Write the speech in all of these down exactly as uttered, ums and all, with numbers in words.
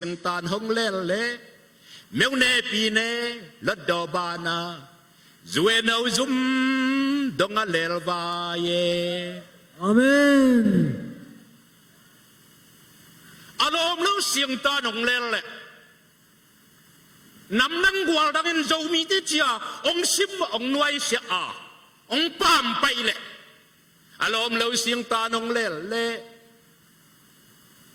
Singtan hong lel le, meu ne pi ne, lotdaw bana, zue no zum dong a lel vai e. Amen. A lawm lo singtan hong lel le, nam nang gual dangin Zomite cia hong sim, hong nuaisiah a, hong paampaih le, a lawm lo singtan hong lel le,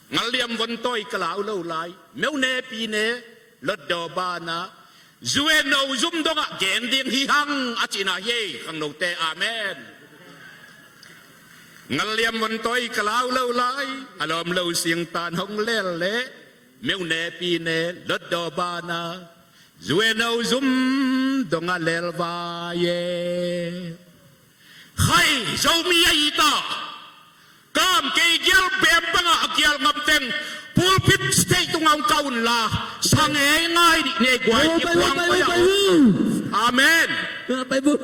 ngalliam vontawi ka lau lo lai, meu ne pi ne, lotdaw bana, zue no zum dongah gen ding hi hang a cihna hi ei, khangnote. Amen. Ngalliam vontawi ka lau lo lai, a lawm lo singtan hong lel le, meu ne pi ne, lotdaw bana, zue no zum dong a lel vai e. Khai, Zomi a it a, kam kei gial bem bangah a gial ngam teng, pulpit stage tungah hong kah unla, sang ei ngai dih, nei guai, pai, pai, pai, pai, pai, pai. Amen. Pai, pai.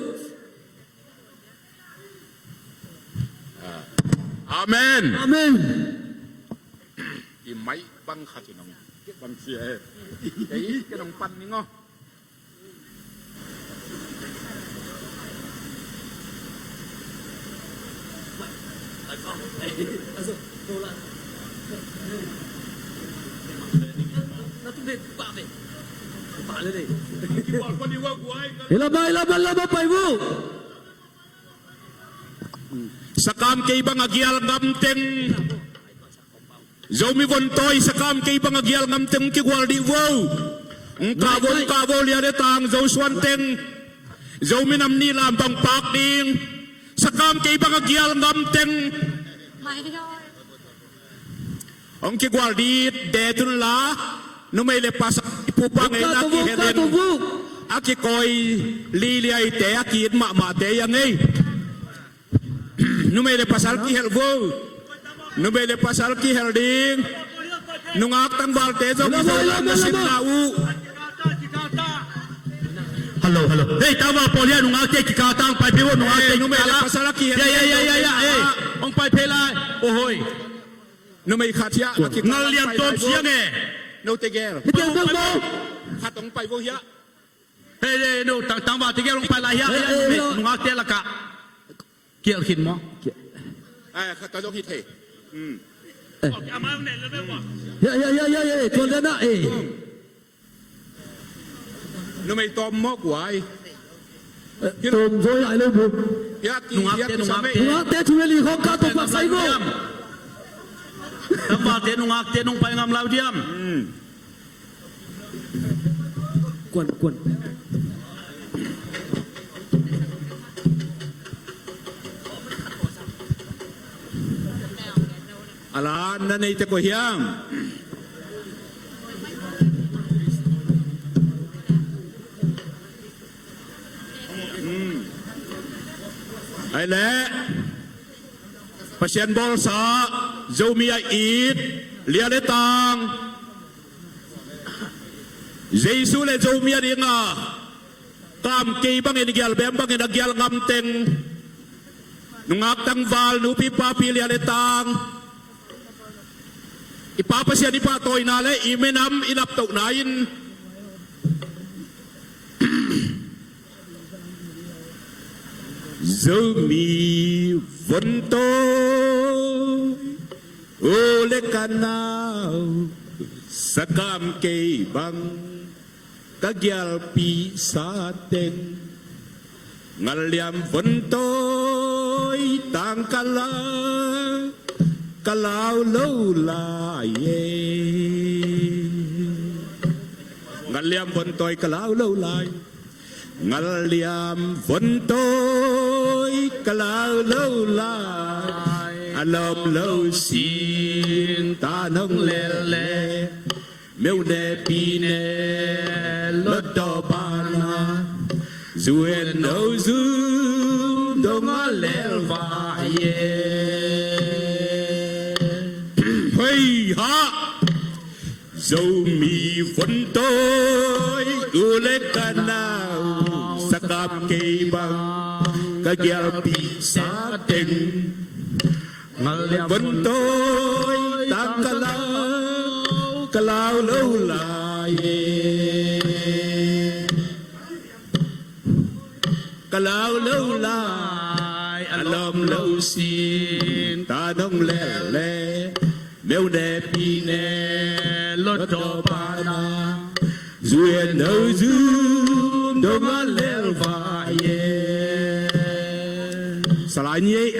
Amen. Amen. I mai bang khat in hong bang sia e. Kei, kei hong pan ning aw. Hilama, hilama, hilama, pai bu. Sakam kei bang a gial ngam teng, Zomi vontawi sakam kei bang a gial ngam teng hong kigual dih vo. Hong kah vo, hong kah vo, lia le tang, Zo suan teng. Zomi nam nih lam bang pak ding. Sakam kei bang a gial ngam teng hong kigual dih, det unla. Numei le pasal, pupa ngeina kihel in, a kikawi liliaite, a ki-it mahmahte hi a ngei. Numei le pasal kihel vo. Numei le pasal kihel ding. Nungak tangvalte zong i zo lam na simna uh. Hello, hello. Hei, tangval pawl hiah nungakte kikal tang pai phei vo, nungakte. Numei le pasal a kihel. Ya, ya, ya, ya, ya. Hong pai phei lai. Ohoi. Numei khat hiah a kikal ngal lian tawm siang e. Note gel. Khat hong pai vo hiah. Hei, hei, no, tang, tangvalte gel hong pai lai hiah, hiah, numei, nungakte lakah. Kial khin maw? Ai, khat ka zong hi thei. Hmm. Ya, ya, ya, ya, ya, tuan lian ah, eh. Numei tawm maw guai. Tawm zaw lai lo bu. Ya, ki, nungakte, ya, ki nungakte. Nungakte thu le li khawng ka tawm pak sai maw? Tangvalte nungakte nong pai ngam lau diam. Hmm. Kuan, kuan. A la na neite koi hiam? Hmm. Ai leh. Pasian bawlsa, Zomi a it, lia le tang. Jesu le Zomi a dinga kam kei bangin, gial bem bangin a gial ngam teng, nungak tangval, nupi papi, lia le tang, i Pa Pasian i pahtawina le i minam i laptohna in Zomi vontawi, u le ka nau, sakam kei bang ka gialpih sa teng, ngalliam vontawi tang ka la, ka lau lo lai e. Ngalliam vontawi ka lau lo lai. Ngalliam vontawi ka lau lo lai, a lawm lo sin ta nong lel le, meu ne pi ne lotdaw bana, zuen no zum dong a lel vai e. Hei ha! Zomi vontawi, u le ka nau, sakam kei bang ka gialpih sa teng, ngalliam vontawi tang ka lau, Ka lau lo lai e. Ka lau lo lai, a lawm lo sin, ta nong lel le. Meu ne pi ne, lo to pa na. Zu en no zum, dong a lel va ye. Salai ni ei.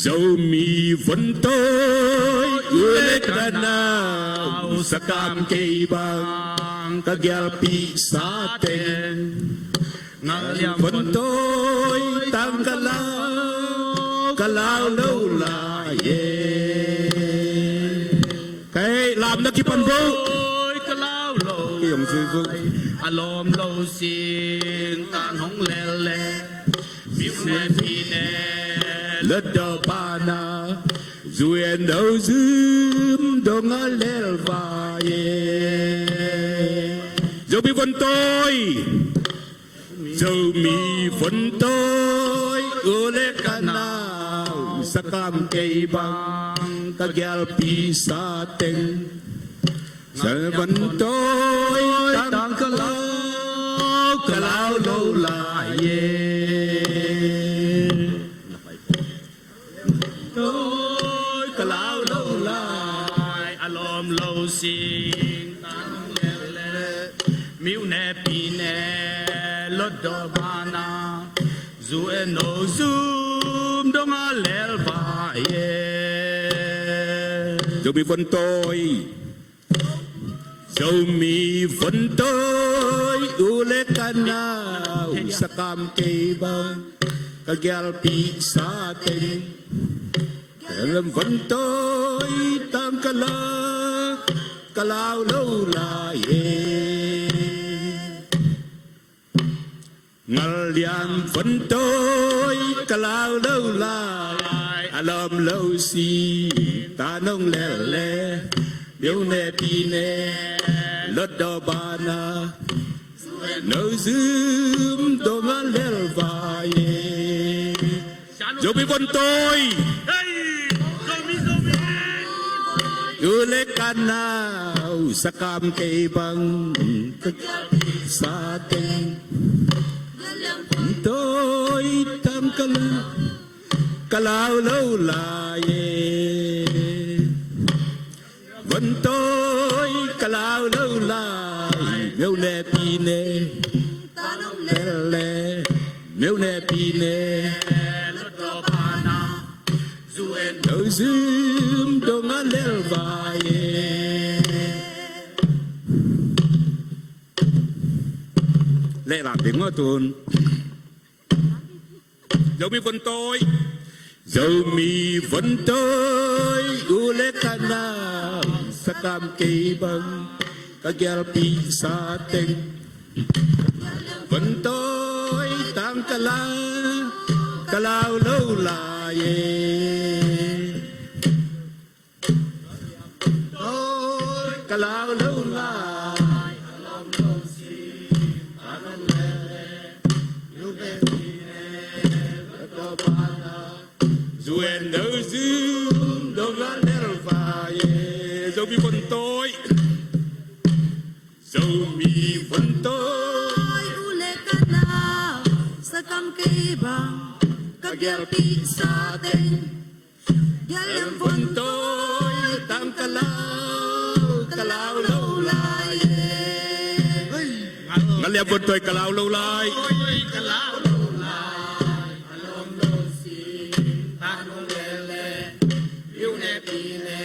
Zomi vontawi u le ka nau, sakam kei bang ka gialpih sa teng. Ngal liam vontawi tang ka lau, ka lau lo lai e. Kei lam na kipan bo. Ka lau lo. Kei ong zui zui. A lawm lo sin, ta nong lel le. Biu ne pi ne, lo to pa na. Zu en no zum, dong a lel va ye. Zomi vontawi. Zomi vontawi u le ka nau, sakam kei bang ka gialpih sa teng. Sa vontawi tang ka lau, ka lau lo lai e. Ka lau lo lai, a lawm lo sin, ta nong lel le. Miu ne pi ne, lo to pa na. Zu en no zum, dong a lel va ye. Zomi vontawi. Zomi vontawi u le ka nau, sakam kei bang ka gialpih sa teng. Ka lam vontawi tang ka lau, ka lau lo lai e. Ngal liam vontawi ka lau lo lai, a lawm lo sin, ta nong lel le. Biu ne pi ne, lo to pa na. No zum, dong a lel va ye. Zomi vontawi. Hey! Zomi, Zomi. U le ka nau, sakam kei bang ka gialpih sa teng. Vontawi tang ka lau, ka lau lo lai e. Vontawi ka lau lo lai, meu ne pi ne, ta nong lel le. Meu ne pi ne, lo to pa na. Zu en no zum, dong a lel va ye. Leh lam ding a tun. Zomi vontawi. Zomi vontawi u le ka nau, sakam kei bang ka gialpih sa teng. Vontawi tang ka lau, ka lau lo lai e. Ka lau lo lai. Zu en no zum, dong a lel va ye. Zomi vontawi. Zomi vontawi u le ka nau, sakam kei bang ka gialpih sa teng. Gial liam vontawi tang ka lau, ka lau lo lai e. Ngal liam vontawi ka lau lo lai. Ka lau lo lai. A lawm lo sin, ta nong lel le. Biu ne pi ne,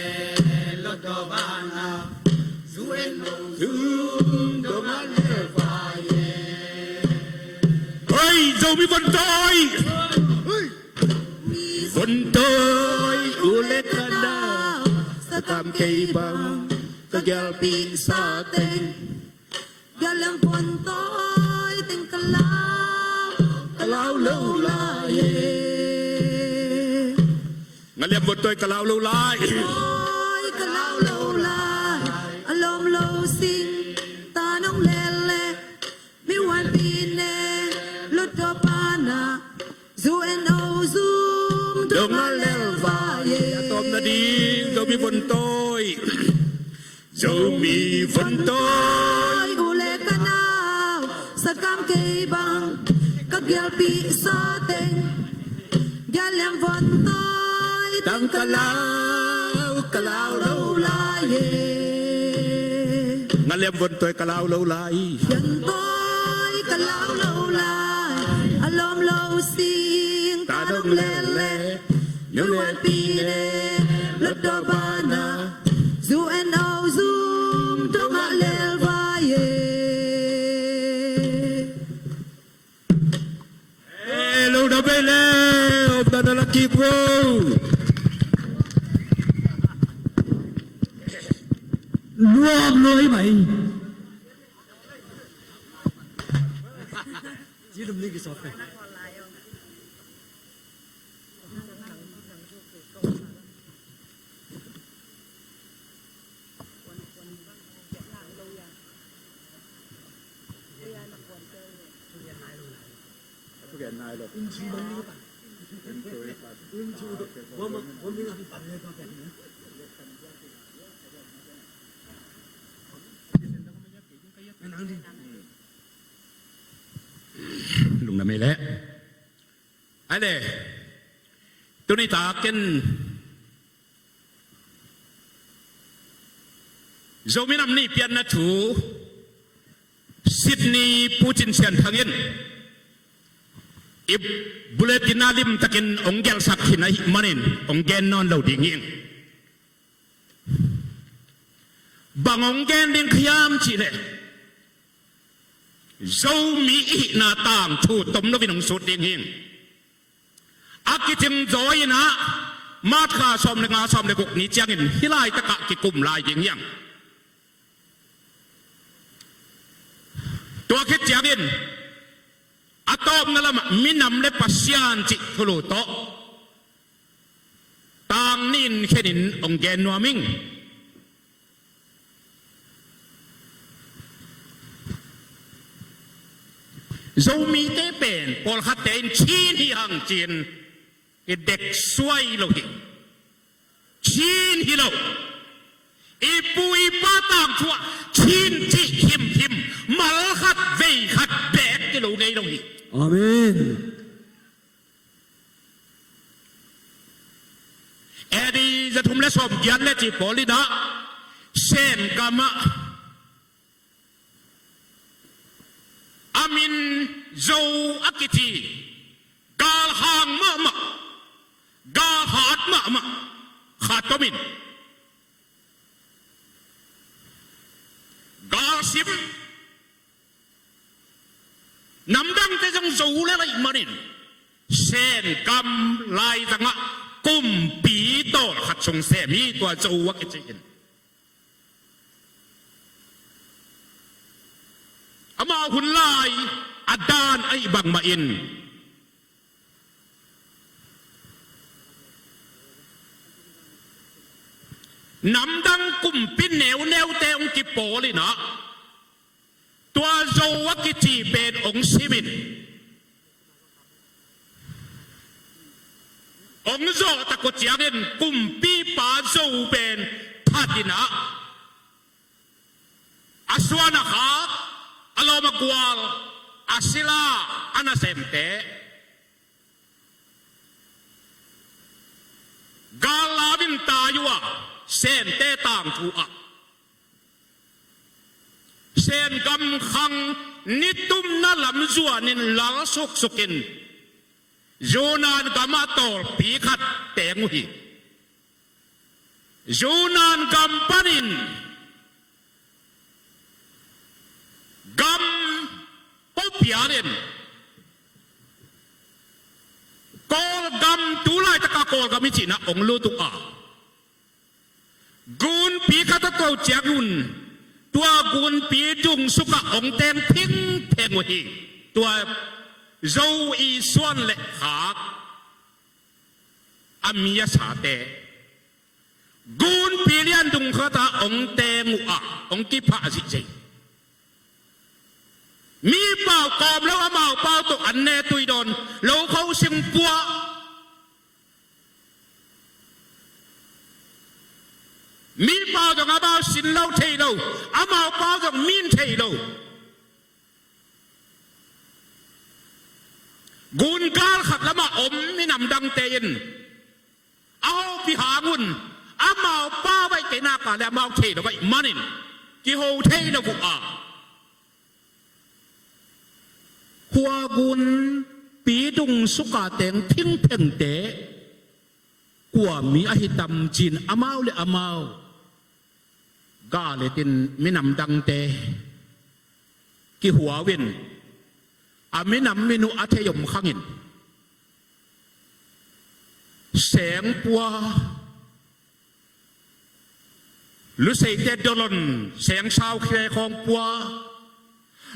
lo to pa na. Zu en no zum, dong a lel va ye. Hoi, Zomi vontawi. Vontawi u le ka nau, sakam kei bang ka gialpih sa teng. Gial liam vontawi tang ka lau, ka lau lo lai e. Ngal liam vontawi ka lau lo lai. Vontawi ka lau lo lai, a lawm lo sin, ta nong lel le. Miu ne pi ne, lo to pa na. Zu en no zum, dong a lel va ye. A tawpna ding, Zomi vontawi. Zomi vontawi u le ka nau, sakam kei bang ka gialpih sa teng. Gialliam vontawi tang ka lau, ka lau lo lai e. Ngaliam vontawi ka lau lo lai. Vontawi ka lau lo lai, a lawm lo sing ta dong lel le. Nuan pi ne, lotto bana, zu en au zum, dong a lel vai e. Eh, lo da bei le, om da da la ki bro. Nuam lo i mai. Lungdam ei le. Ai le. Tuni takin Zomi Nam Ni pianna thu Sydney Pu Cin Sian Thang in i bulletin ah limtakin hong gelsak khin ahih manin hong gen nawn lo ding hi ing. Bang hong gen ding ka hiam cih leh Zomi i hihna tangthu tom loin hong sut ding hi ing. A kicing zaw in ah March kha sawm le nga, sawm le guk ni ciangin hih laitakah kikum lai ding hi ing. Tua khit ciangin a tawpna lamah minam le Pasian cih thulu tawh tang nih in khenin hong gen nuam ing. Zomite pen pawlkhatte in Chin hi hang ci-in i dek suai lo hi. Chin hi lo. I pu i pa tangthu ah Chin cih himhim, mal khat vei khat beek ci lo ngei lo hi. Amen. A D za thum le sawm giat le cih pawl in ah Sen gam ah a min Zo a kici galhang mahmah, galhat mahmah khat om in, galsim, namdangte zong Zo lel ahih manin Sen gam laizangah kumpi tawlkhat sung sem hi, tua Zo a kici in. Amau hun lai a dan ahih bangmah in namdang kumpi neuneute hong kipawl in ah tua Zo a kici pen hong sim in, hong zawh tak uh ciangin kumpipa Zo pen that in ah a suan a khak, a lawm a gual, a sila, a nasemte gal lam in tai uh a, Sente tangthu ah Sen gam khang nitumna lam zuanin lal suksuk in Yunnan gam ah tawlpi khat teng uh hi. Yunnan gam panin gam puapian in Kawlgam, tu laitak a Kawlgam i cih in ah hong lut uh a, gunpi khat a tuah ciangin tua gunpi dungsuk ah hong teng phingpheng uh hi. Tua Zo i suan le khak a mi a sate gunpi lian dung khat ah hong teng uh a, hong kiphah zihzih. Mi pau kawm lo, amau pau tawh an ne tui dawn, lo kho sing puah. Mi pau zong amau sin lo thei lo, amau pau zong min thei lo. Gun gal khat lamah om minam dangte in a hopih hangun amau pau baih kei nak leh amau thei lo baih manin kiho thei lo uh a, khua gunpi dungsuka teng phingphengte kua mi ahi tam ci-in amau le amau gah letin minam dangte kihua uh in, a minam min uh a thei om khangin seng pua, luseite dolon, seng sau khe khawng pua,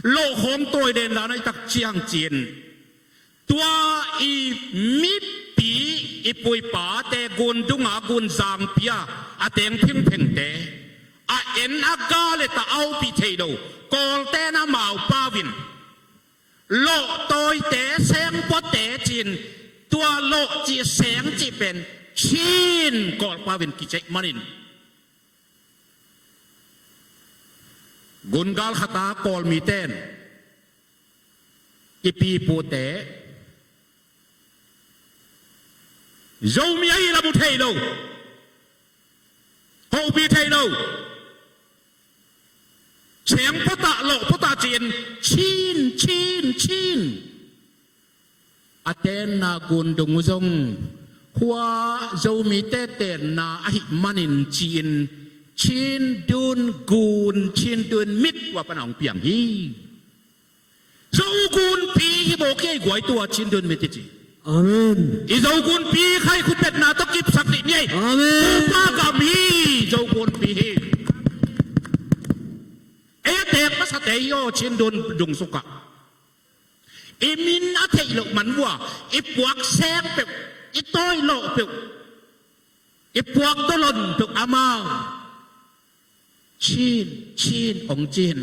lawh khawng tawi den la na i tak ciang ci-in, tua i mipi, i pu i pate gun dunga gun zangpi-a a teng phingphengte a en a gah le ta a hopih thei lo, Kawlte in amau pau in lawh tawite, seng puate ci-in, tua lawh cih seng cih pen Chin Kawl pau in kiceih manin, gun gal khat a Kawl mite in i pi i pute Zomi ahi lam uh thei lo, hopih thei lo, seng puata, lawh puata ci-in Chin, Chin, Chin. A tenna gun dung uh zong khua Zomite tenna ahih manin ci-in Chindwin gun, Chindwin mit tua pan a hong piang hi. Zo gunpi hi mawk hi ei guai, tua Chindwin mit i ci. Amen. I Zo gunpi khai khut betna tawh kipsak dih ni ei. Amen. Pupa gam hi, Zo gunpi hi. Ei a teek masate hi aw, Chindwin dungsukah i min a theih loh man uh a, i puak seng peuh, i tawi lawh peuh, i puak dolon peuh amau Chin, Chin hong ci-in,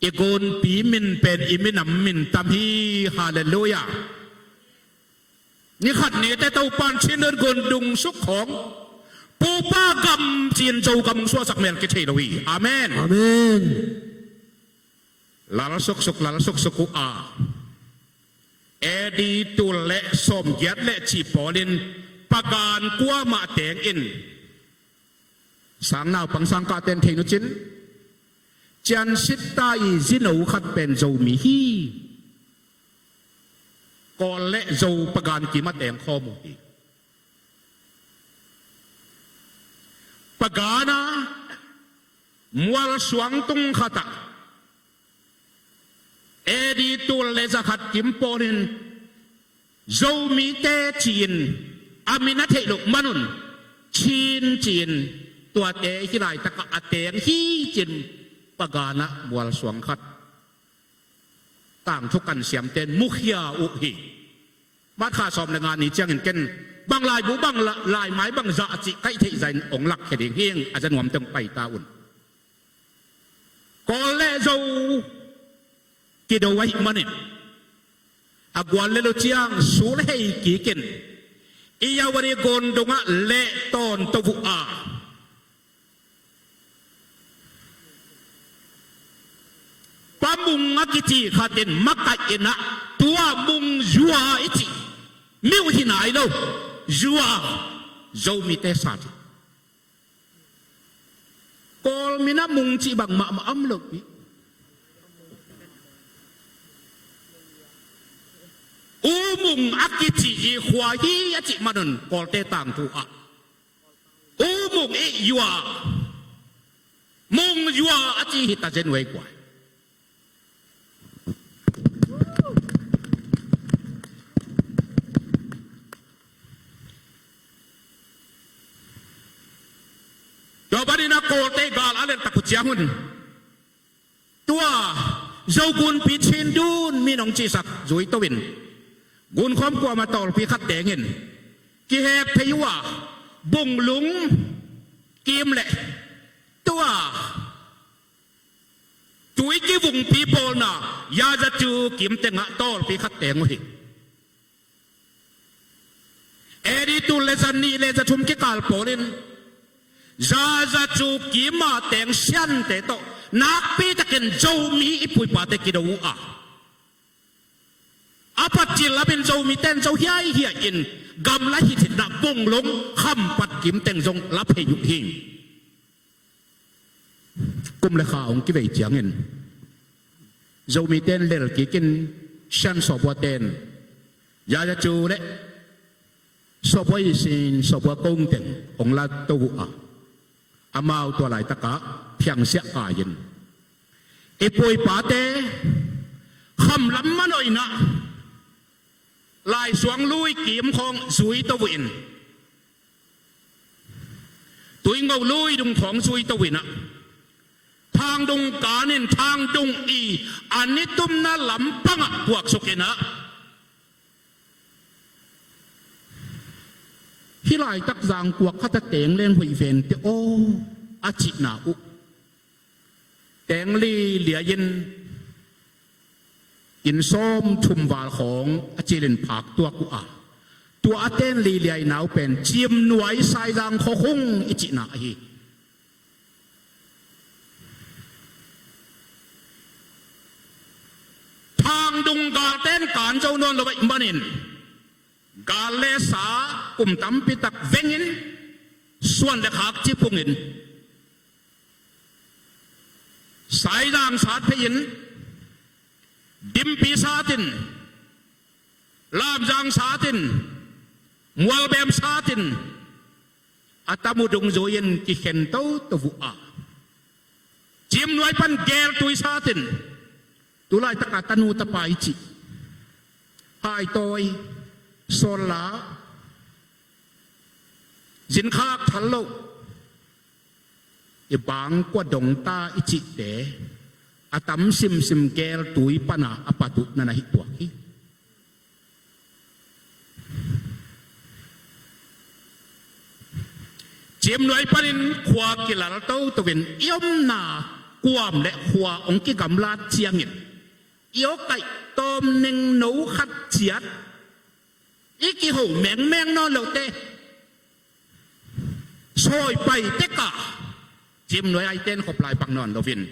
i gunpi min pen i minam min tam hi. Halleluiah. Ni khat ni teh Topa'n Chin gun dungsuk khawng Pupa gam ci-in Zogam hong suahsak mel kithei lo hi. Amen. Amen. Lal suksuk, lal suksuk uh a, A D tul le sawmgiat le cih pawlin pagan kuamah teng in, sang naupang sang kahte in thei nu cin, ciansit ta i zino khat pen Zomi hi. Kawl le Zo pagan kim a teng khawm uh hi. Pagan a mualsuang tung khat ah, A D tul le za khat kim pawlin Zomite ci-in a min a theih loh man un Chin ci-in tuate hih laitak ah a teng hi ci-in pagan a mualsuang khat tangthu kan siamte in mukhia uh hi. March kha sawm le nga ni ciangin ken bang laibu, bang la-, laimai, bang zah cih kaih theih zah in hong lakkhia ding hi ing, a za nuamte hong pai ta un. Kawl le Zo kido ahih manin a gual le lo ciang sulhei kik in, i Yawari gun dungah leh tawnto uh a, Pa Mung a kici khat in makaih in ah, tua Mung Zua i cih mi uh hi nai lo, Zua, Zomite sa ci. Kawl min ah Mung cih bang mahmah om lo pi. U Mung a kici i khua hi a cih man un Kawlte tangthu ah U Mung i Yua, Mung Yua a ci hi ta zen uh ei guai. Tua panin a Kawlte gal a lelh tak uh ciang un, tua Zo gunpi Chin dun min hong cihsak zui to in, gunkhawm kuamah tawlpi khat teng in kihek phei uh a, Bunglung kim le tua Tuiki Vungpi pawlna Yazatu kim tengah tawlpi khat teng uh hi. A D tul le za nih le za thum kikal pawlin Zaza cu kima teng siante tawh nakpi takin Zomi i puipate kido uh a, a patcil lamin Zomi ten zo hiaihiai in gamla hithitna bunglung khampat kim teng zong la phei uh hi. Kum le kha hong kivei ciangin Zomi ten lel kikin Shan sawbua ten Zaza cu le sawbua ihsin sawbua kong teng hong la to uh a, amau tua laitakah phiangsiah kai-in i puipate khamlam manawh inah laisuang lui kim khawng zui to uh in, tuingo lui dung khawng zui to uh inah thangdung kanin thangdung i a nitumna lampangah puaksuk inah, hih laitak zangkuak khat a teng leng hoih vente aw a cihna uh teng li liai-in inn sawm thum val khawng a cilin phak tuak uh a, tua a ten li liai nau pen Ciimnuai Saizang khuakhung i cihna ahi. Thangdung galten kan zo nawn lo ahih manin gal le sa kum tampi tak vengin suan le khak ci phungin Saizang sat phei-in, Dimpi satin, Lamzang satin, Mualbem satin a tam uh dungzui-in kikhen toto uh a, Ciimnuai pan Geltui satin, tu laitaka tanu tapa i cih, Haitawi, Sawlla, Zinkhak Thalloh, i bangkua dongta i cihte a tam simsim Geltui pana a pat uh na na hi tuak hi. Ciimnuai panin khua kilal toto in i omna kuam le khua hong kigamlat ciangin i awkaih tawm nengno khat ciat i kiho mengmeng nawn lote sawi pai tek a, Ciimnuai aiten khop lai bang nawn loin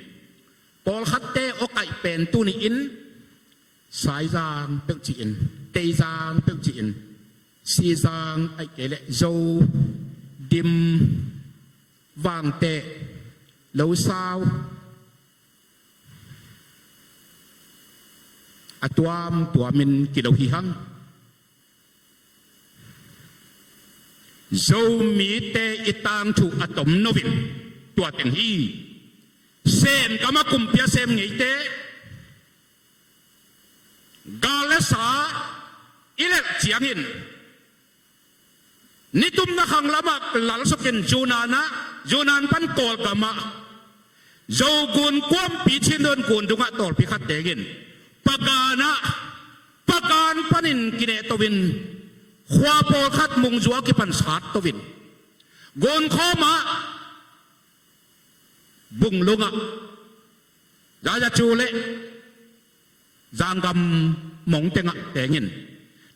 pawlkhatte awkaih pen tuni-in Saizang peuh ci-in, Teizang peuh ci-in, Sizang ahih kei leh Zo, Dim, Vangteh, Losau a tuamtuamin kilo hi hang. Zomite i tangthu a tom no in tua teng hi. Sen kamah kumpi a sem ngeite gal le sa i lelh ciangin nitumna khang lamah lalsukin Yunnan ah, Yunnan pan Kawlgam ah, Zogun kuampi Chin Don Kun dungah tawlpi khat tengin Pagan ah, Pagan panin kinehto in khua pawlkhat Mungzua kipan sat to in Gunkhawm ah, Bunglung ah, Zaza cu le Zanggam mong tengah tengin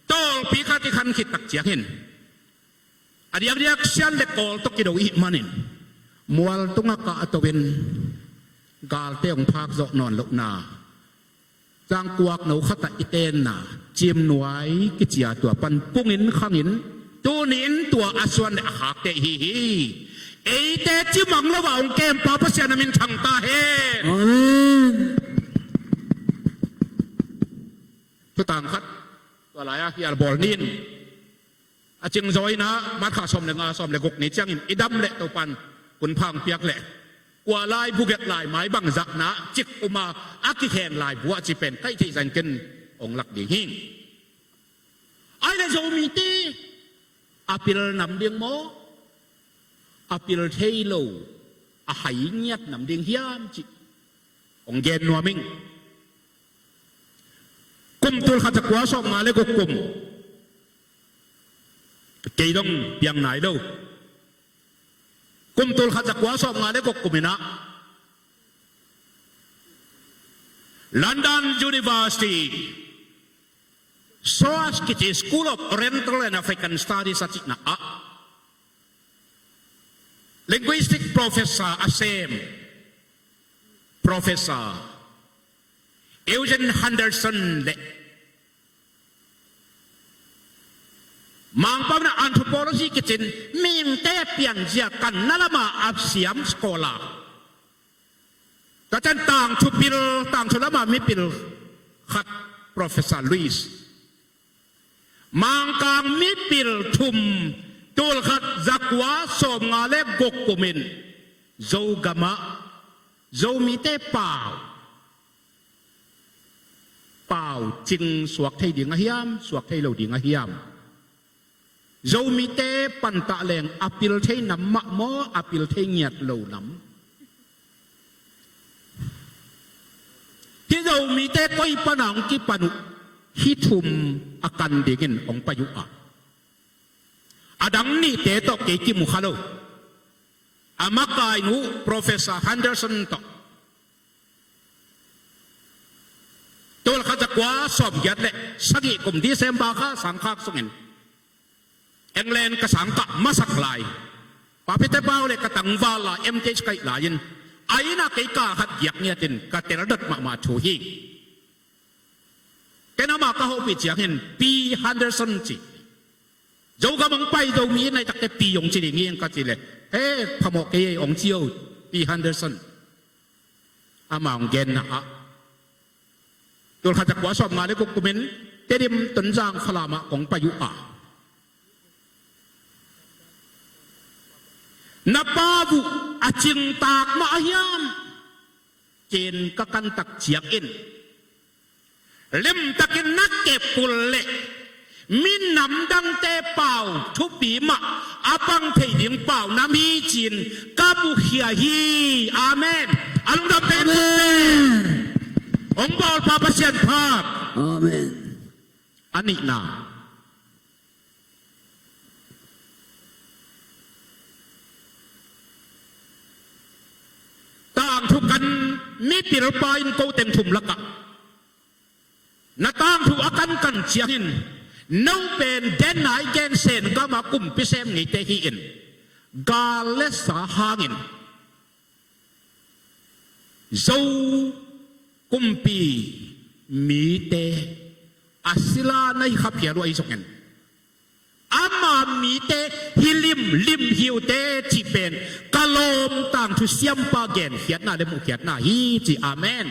tawlpi khat i khan khit tak ciangin a diakdiak Sian le Kawl tawh kido ihih manin mual tungah kah a to in galte hong phak zawh nawn lohna zangkuak no khatah i tenna Ciimnuai kici a tua pan pungin khangin tuni-in tua a suan le a khakte ihi hi. Eite cimang lo a hong kempa Pasian a min thang ta hen. Amen. Thutang khat tua lai-a hial bawl nin a cingzaw in ah March kha sawm le nga, sawm le guk ni ciangin i dam leh Topan hun phang piak leh kua lai buget lai mai bang zahna cik um a a kikhen laibu a ci pen kaih theih zangin hong lak ding hi. Ai le Zomite a pil nam ding maw, a pil thei lo, a hai ngiat nam ding hiam cih hong gen nuam ing. Kum tul khat za kua sawm nga le guk kum. Kei dong piang nai lo. Kum tul khat za kua sawm nga le guk kum in ah London University, SOAS kici, School of Oriental and African Studies a cihna ah Linguistic professor a sem Professor Eugene Henderson le Mangpau na anthropology kicin mihingte pianzia kanna lama a siam scholar. Ka can tangthu pil, tangthu lama mipil khat Professor Louis. Mangkang mipil thum, tulkhat zakua sawmnga le guk kumin Zogamah Zomite pau, pau cing suak thei ding a hiam, suak thei lo ding a hiam? Zomite pantah leng a pil thei nam mah maw, a pil thei ngiat lo nam? Hih Zomite koi pana hong kipan uh, hih thum a kan dingin hong pai uh a, a dang nihte tawh kei kimu kha lo. A makainu Professor Henderson tawh tulkhat zakua sawmgiat le sagih kum December kha sangkhak sungin England ka sangkah masak lai, Papite Pau le ka tangval lai, M T H kaih lai-in a inn ah kei kal khat giak ngiatin ka tel dot mahmah thu hi. Ken ama ka hopih ciangin P Henderson ci. Zogam hong pai Zomi inn ah i takte P hong ci ding hi ing ka ci le, he, phamawh kei ei hong ci o, P Henderson. Ama hong genna ah tulkhat zakua sawmnga le guk kumin Tedim Tonzang Falam ah kong pai uh a, na pau uh a cingtak mah a hiam? Cin ka kantak ciangin limtakin na kep kul leh minam dangte pau thupi mah a pang thei ding pau nam hi ci-in ka mukhia hi. Amen. A lungdam teng in. Amen. Hong bawlpa Pasian phat. Amen. A nihna, tangthu kan mipilpa in ko teng thum lakah na tangthu a kankan ciangin no pen denai gensen gama kumpi sem ngeite hi-in gal le sa hangin Zo kumpi mite a sila na hi kha phial uh ahi zongin ama mite hi limlim hi uh teh cih pen ka lawm tangthu siampa genkhiatna le muhkhiatna hi ci. Amen.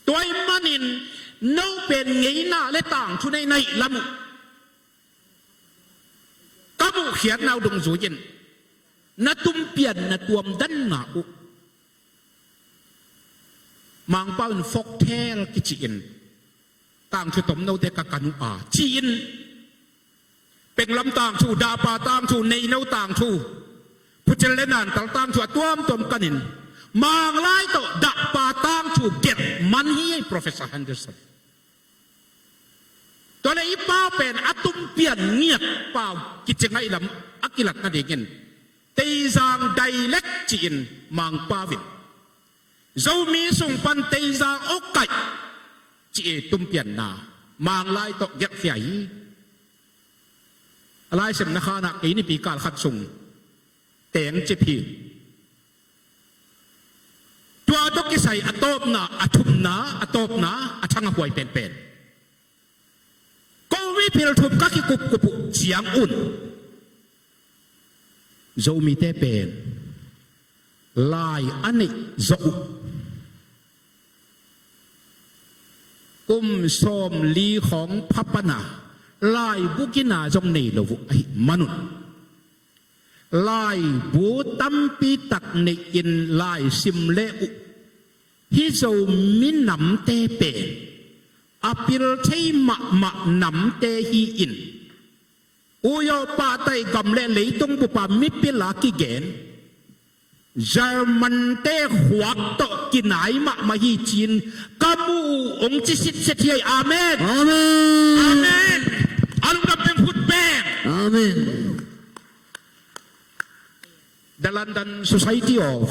Tua ahih manin no pen ngeina le tangthu neina hi lam uh ka muhkhiatna uh dungzui-in na tumpian na tuamdanna uh Mangpau in folktale kici-in tangthu tomnote ka kan uh a ci-in, penglam tangthu, dahpa tangthu, neino tangthu, phucil le nantal tangthu a tuamtuam kanin Manglai tawh dahpa tangthu gelh man hi ei Professor Henderson. Tua le i pau pen a tumpian ngiat pau kici ngaih lam a kilat nadingin Teizang dialect ci-in Mangpau in Zomi sung pan Teizang aw kaih ci-i tumpianna Manglai tawh gelhkhia hi. A laisemna khanah kei nipi kal khat sung teng cip hi. Tua tawh kisai a tawpna, a thumna, a tawpna a thang a huai penpen. Ko mipil thum ka kikupkup uh ciangun Zomite pen lai a neih zawh uh. Kum sawmli khawng pha pana laibu gina zong nei lo uh ahih manun laibu tampi tak nei-in laisim le uh hih Zo minamte pen a pil thei mahmah namte hi-in uyaw pahtaih gam le leitung bupa mipil a kigen Germante khuak tawh kinai mahmah hi ci-in ka mu uh hong ci sitset hi ei. Amen. Amen. Amen. A lungdam teng khut beng. Amen. The London Society of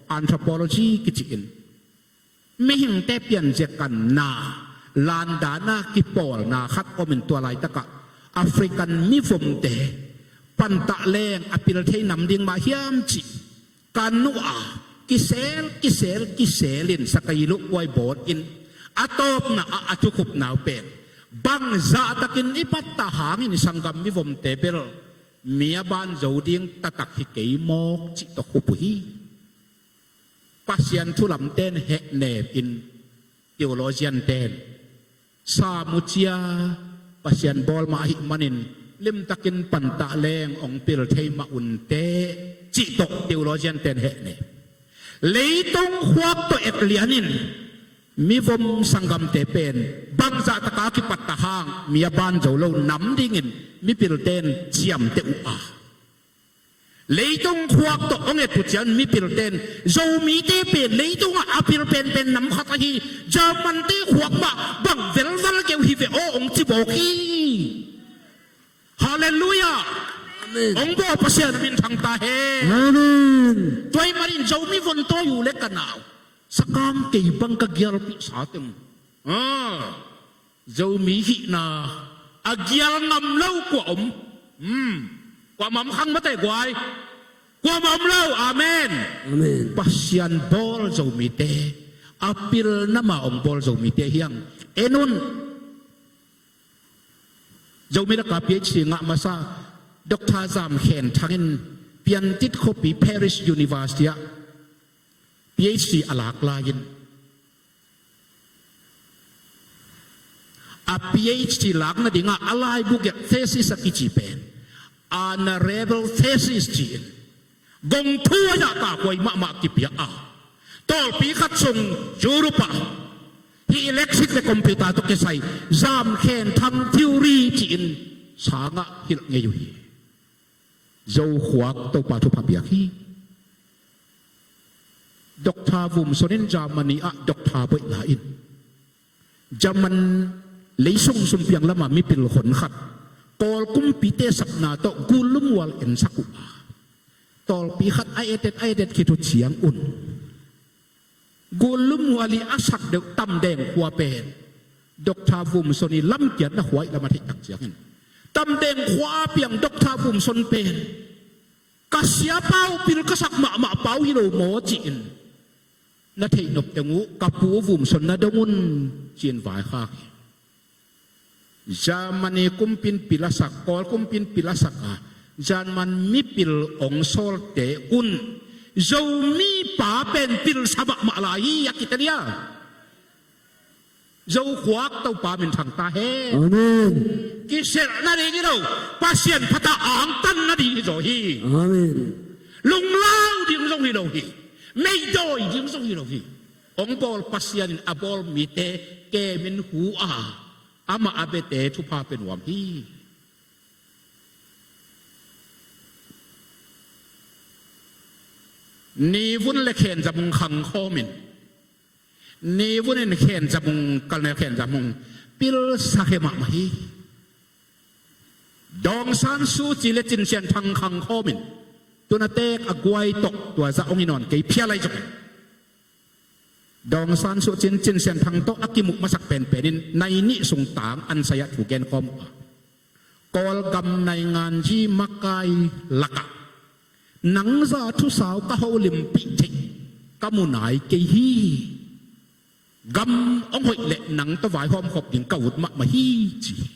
Anthropology kici-in mihingte pianzia kanna landana kipawlna khat omin tua laitakah African mivomte pantah leng a pil thei nam ding mah hiam cih kan uh a, kisel, kisel, kisel in Sakailuk huai bawl in a tawpna ah a thukhupna uh pen bangzahtakin i pattah hangin i sanggam mivomte bel mi a ban zo ding taktak hi kei mawk cih tawh khup uh hi. Pasian thu lamten hehnem in theologian ten sam uh cia, Pasian bawl mah ahih manin limtakin pantah leng hong pil thei mah un teh cih tawh theologian ten hehnem. Leitung khuak tawh et lianin mivom sanggamte pen bangzah taka kipattah hang mi a ban zo lo nam dingin mipilten ciamteh uh a, leitung khuak tawh hong et uh ciang mipilten Zomite pen leitungah a pil penpen nam khat ahi Germante khuak mah bang velval keu hi ve aw hong ci bawk hi. Halleluiah. Amen. Hong bawl Pasian min thang ta hen. Amen. Tua ahih manin Zomi vontawi uh le ka nau sakang kei bang ka gialpih sa teng. Ah. Zomi hihna a gial ngam lo kua om? Hmm. Kuamah om khang mate guai. Kuamah om lo. Amen. Amen. Pasian bawl Zomite a pilna mah hong bawl Zomite hiang en un. Zomi laka PhD ngah masa Doctor Zam Khen Thang in Piantit khuapi Paris University ah PhD a lak lai in a PhD lak nadingah a laibu gelh thesis a kici pen honorable thesis ci-in gong thu a zahtak huai mahmah kipia a, tawlpi khat sung Europe ah hih electric le computer tawh kisai Zam Khen Thang theory ci-in sangah hilh ngei uh hi. Zokhuak Topa thupha piak hi. Doctor Vumson in Germany ah doctor baihna in German leisung sumpiang lamah mipil hon khat Kawl kumpite sapna tawh Gullum Wall ensak uh a, tawlpi khat a etet a etet khit uh ciangun Gullum Wall i a sak deuh Tamdeng khua pen Doctor Vumson i lamkiatna khua i lam a theih tak ciangin Tamdeng khua a piang Doctor Vumson pen ka siapa uh pil ka sak mahmah pa uh hi lo maw ci-in na theih nop teng uh ka pu Vumson na dong un ci-in vaikhak hi. Germany kumpin pil a sak, Kawl kumpin pil a sak a, German mipil hong sawlte un Zomi pa pen pilsa mahmah lai hi a kitelia. Zokhuak Topa min thang ta hen. Amen. Kiselh nading hi lo, Pasian phatah angtan nading hi zaw hi. Amen. Lunglau ding zong hi lo hi. Meidawi ding zong hi lo hi. Hong bawl Pasian in a bawl mite kemin hu a, amah a biate thupha pia nuam hi. Nivun le Khen Za Mung khang khawmin Nivun in Khen Za Mung, Colonel Khen Za Mung pilsa khe mahmah hi. Daw Aung San Suu Kyi le Cin Sian Thang khang khawmin tuna tek a guai tawh tua zah hong hi nawn kei phia lai zongin Daw Aung San Suu Kyi in Cin Sian Thang tawh a kimuh masak penpen in nai nih sung tang an sai-ah thu gen khawm uh a, Kawlgam nainganzi makai lakah nang za thusau ka holimpih theih ka mu nai kei hi. Gam hong hoih leh nang tawh vaihawm khop ding ka ut mahmah hi ci hi.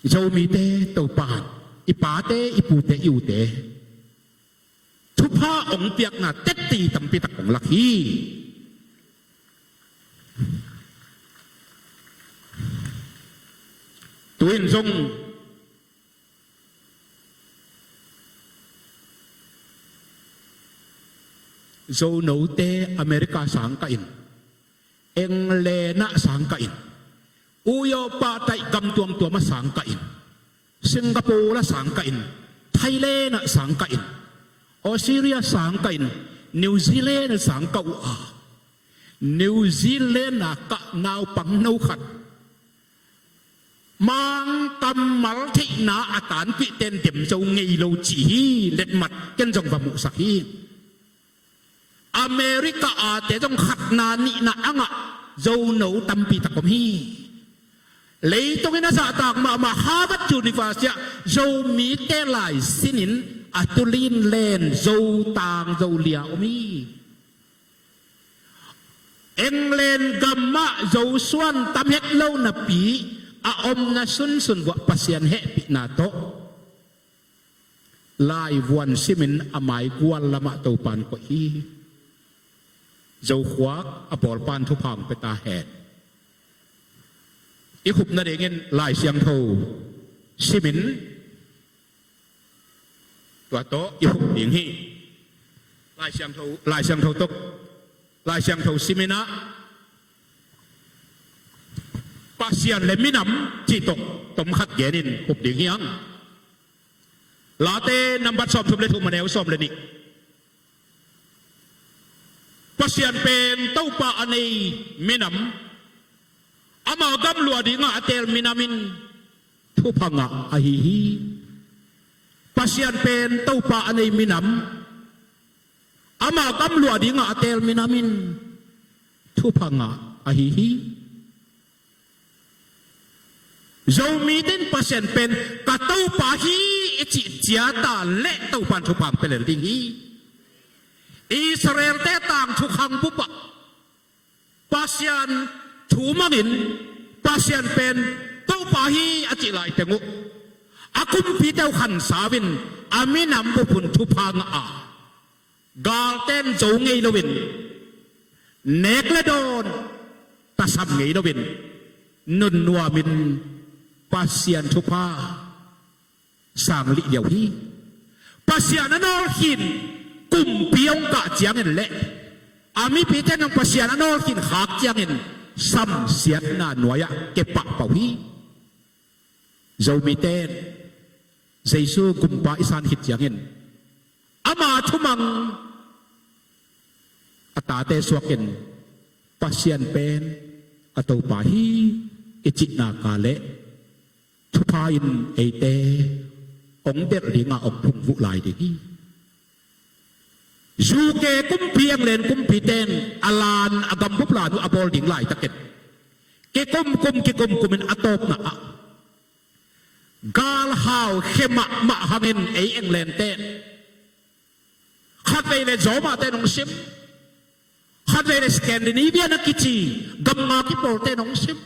Zomite Topa in i pate i pute i ute thupha hong piakna tetti tampi tak hong lak hi. Tu-in zong Zonote America sangkah in, England ah sangkah in, Uyopa taih gam tuamtuam ah sangkah in, Singapore ah sangkah in, Thailand ah sangkah in, Australia sangkah in, New Zealand ah sangkah uh a, New Zealand a kah naupang no khat Mang kammal theihna a tanpihten dem zo ngei lo ci hi. Letmat ken zong va muhsak hi. America ate zong khatna nihna a ngah Zono tampi tak om hi. Leitung in a zahtak mahmah Harvard University ah Zomite lai sinin a tulin len Zotang Zolia om hi. England gam ah Zosuan tam het lo napi a omna sunsun vuah Pasian hehpihna tawh laivuan simin a maigual lamah Topan koih hi. Zokhuak a bawlpan thupha hong pia ta hen. I khupna dingin Lai Siangtho simin tua tawh i khup ding hi. Lai Siangtho, Lai Siangtho tawh, Lai Siangtho simin ah Pasian le minam cih tawh tom khat genin khup ding hi hang. Late nambat sawmthum le thum, a neu sawm le nih. Pasian pen Topa a nei minam, ama gam luah dingah a teel minam in thupha ngah ahi hi. Pasian pen Topa a nei minam, ama gam luah dingah a teel minam in thupha ngah ahi hi. Zomite in Pasian pen ka Topa hi i cih ciata leh Topan thupha hong pia lel ding hi. Israelte tangthu khang bup ah Pasian thu mangin Pasian pen Topa hi a cih laiteng uh a kumpite uh khansa-in a minam bup un thupha ngah a, galten zo ngei loin, nek le dawn tasam ngei loin, nunnuamin Pasian thupha sang liahliah uh hi. Pasian a nawlkhin kumpi hong kah ciangin leh a mipite in zong Pasian a nawlkhin khak ciangin samsiatna nuai-ah kepahpah uh hi. Zomite in Jesu Gumpa i san khit ciangin ama thumang a tate suakin Pasian pen a Topa hi i cihna ka leh thupha in eite hong delh dingah hong phungvuh lai ding hi. U K kumpi, England kumpite in a lan, a gambup lan uh a bawl ding laitakin kikumkum kikumkumin a tawpna ah galhau khia mahmah hangin ei Englandte in khatvei le Zawmate in hong sim, khatvei le Scandinavia na kici gam nga kipawlte in hong sim,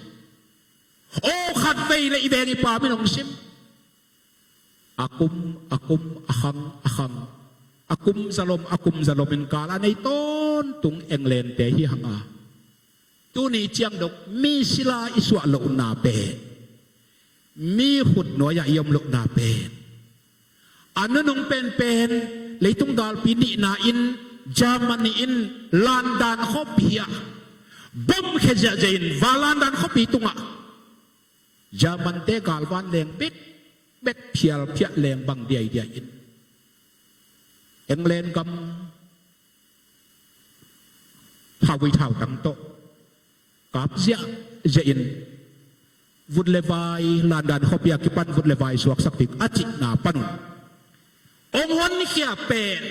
aw khatvei le i veng i pam in hong sim. A kum, a kum, a khang, a khang, a kum zalom, a kum zalomin gal a nei tawntung Englandte hi hang a, tuni ciang dong mi sila i suah lohna pen, mi khut nuai-ah i om lohna pen, a nunung penpen leitung galpi nihna in Germany in London khuapi ah bom khia ziahziah in, va London khuapi tungah Germante galvan leng bekbek, phialphiah leng bang diaidiai in, England gam hauhvei thautang tawh kap ziahziah in, vut le vai, London khuapi a kipan vut le vai suaksak ding a cihna panun hong honkhia pen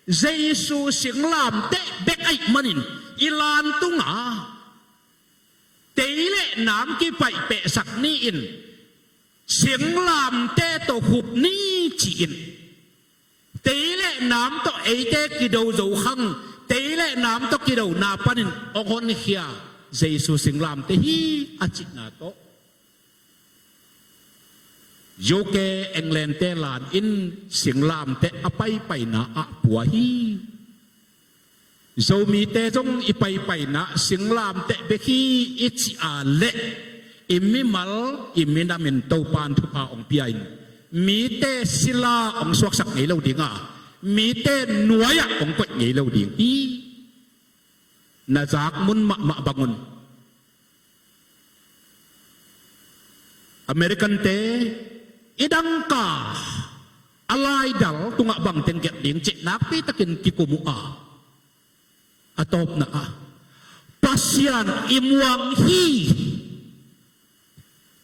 Jesu singlamteh bek ahih manin i lan tungah tei le nam kipaihpehsak ni-in, singlamteh tawh khup ni ci-in, tei le nam tawh eite kido zo khang, tei le nam tawh kidona panin hong honkhia Jesu singlamteh hi a cihna tawh U K, Englandte lan in singlamteh a paipaina ah pua hi. Zomite zong i paipaina singlamteh bek hi i cih a leh i mimal, i minam in Topan thupha hong pia in mite sila hong suaksak ngei lo ding a, mite nuai-ah hong koih ngei lo ding hi. Na zak mun mahmah bangun Americante i dangka a laidal tungah bangteng gelh ding cih nakpitakin kikum uh a, a tawpna ah Pasian i muang hi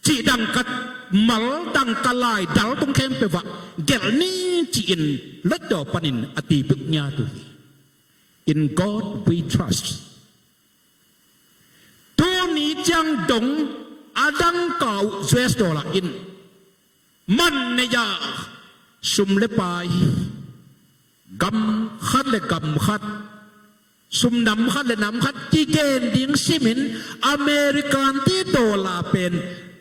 cih dangka mal, dangka laidal tung khempeuh ah gelh ni ci-in laidal panin a tibik ngiat uh hi. In God we trust. Tuni ciang dong A dangka uh U S dollar in man nei a, sum le pai, gam khat le gam khat, sum nam khat le nam khat kigen ding simin American te dollar pen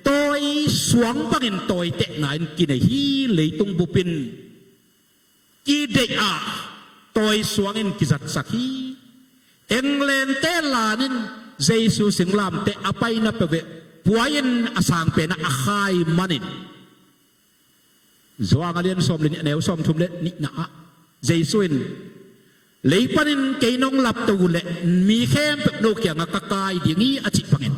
tawi suang bangin tawitehna in kinei hi. Leitung bupin kideih a tawi suangin kizatsak hi. England te lan in Jesu singlamteh a paina peuh puai in a sang pen a khai manin, Johan a lian sawm le nih, a neu sawm thum le nihna ah Jesu in, "Lei panin kei nong lapto uh leh mi khempeuh no kiangah ka kai ding hi," a cih bangin,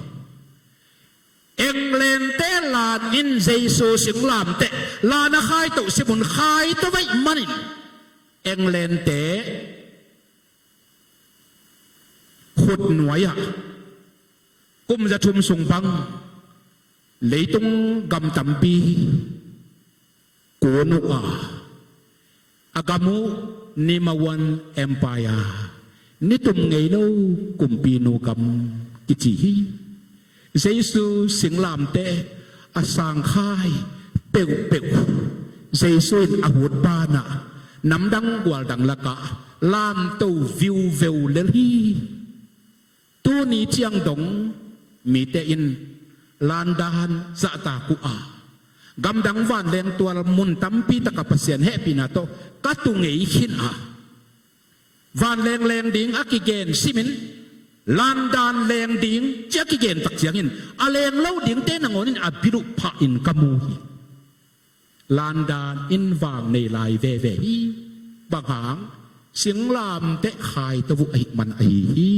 England te lan in Jesu singlamteh lan a khai toh simun khai to veih manin, England te khutnuai ah kum za thum sung bang leitung gam tampi kun uh a, a gam uh number one empire, nitum ngei lo kumpinu gam kici hi. Jesu singlamteh a sangkhai peuhpeuh, Jesu in a hut banah namdang gualdang lakah lamto viuveu lel hi. Tuni ciang dong mite in landan zahtak uh a, gamdang vanleng tual mun tampi takah Pasian hehpihna tawh ka tu ngei khin a, vanleng leng ding a kigen simin, landan leng ding ci a kigen tak ciangin a leng lo dingte nangawn in a bil uh phah in ka mu hi. Landan in vang nei lai veve hi. Bang hang? Singlamteh khai to uh ahih man ahi hi.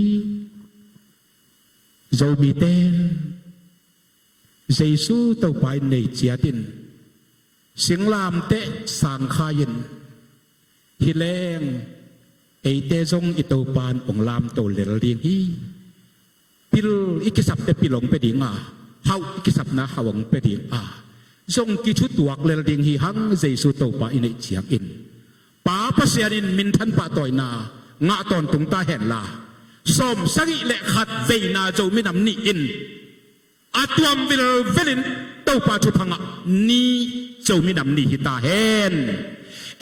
Zomite in Jesu Topa in nei ciat in, singlamteh sangkhai in, hi leng eite zong i Topa in hong lamto lel ding hi. Pil i kisapte pil hong pia ding a, hauh i kisapna hauh hong pia ding a, zong kithutuak lel ding hi hang Jesu Topa i neih ciangin. Pa Pasian in minthan pahtawina ngah tawntung ta henla, sawm sagih le khat veina Zomi Nam Ni in a tuam vilvelin Topa thupha ngah ni Zomi Nam Ni hi ta hen.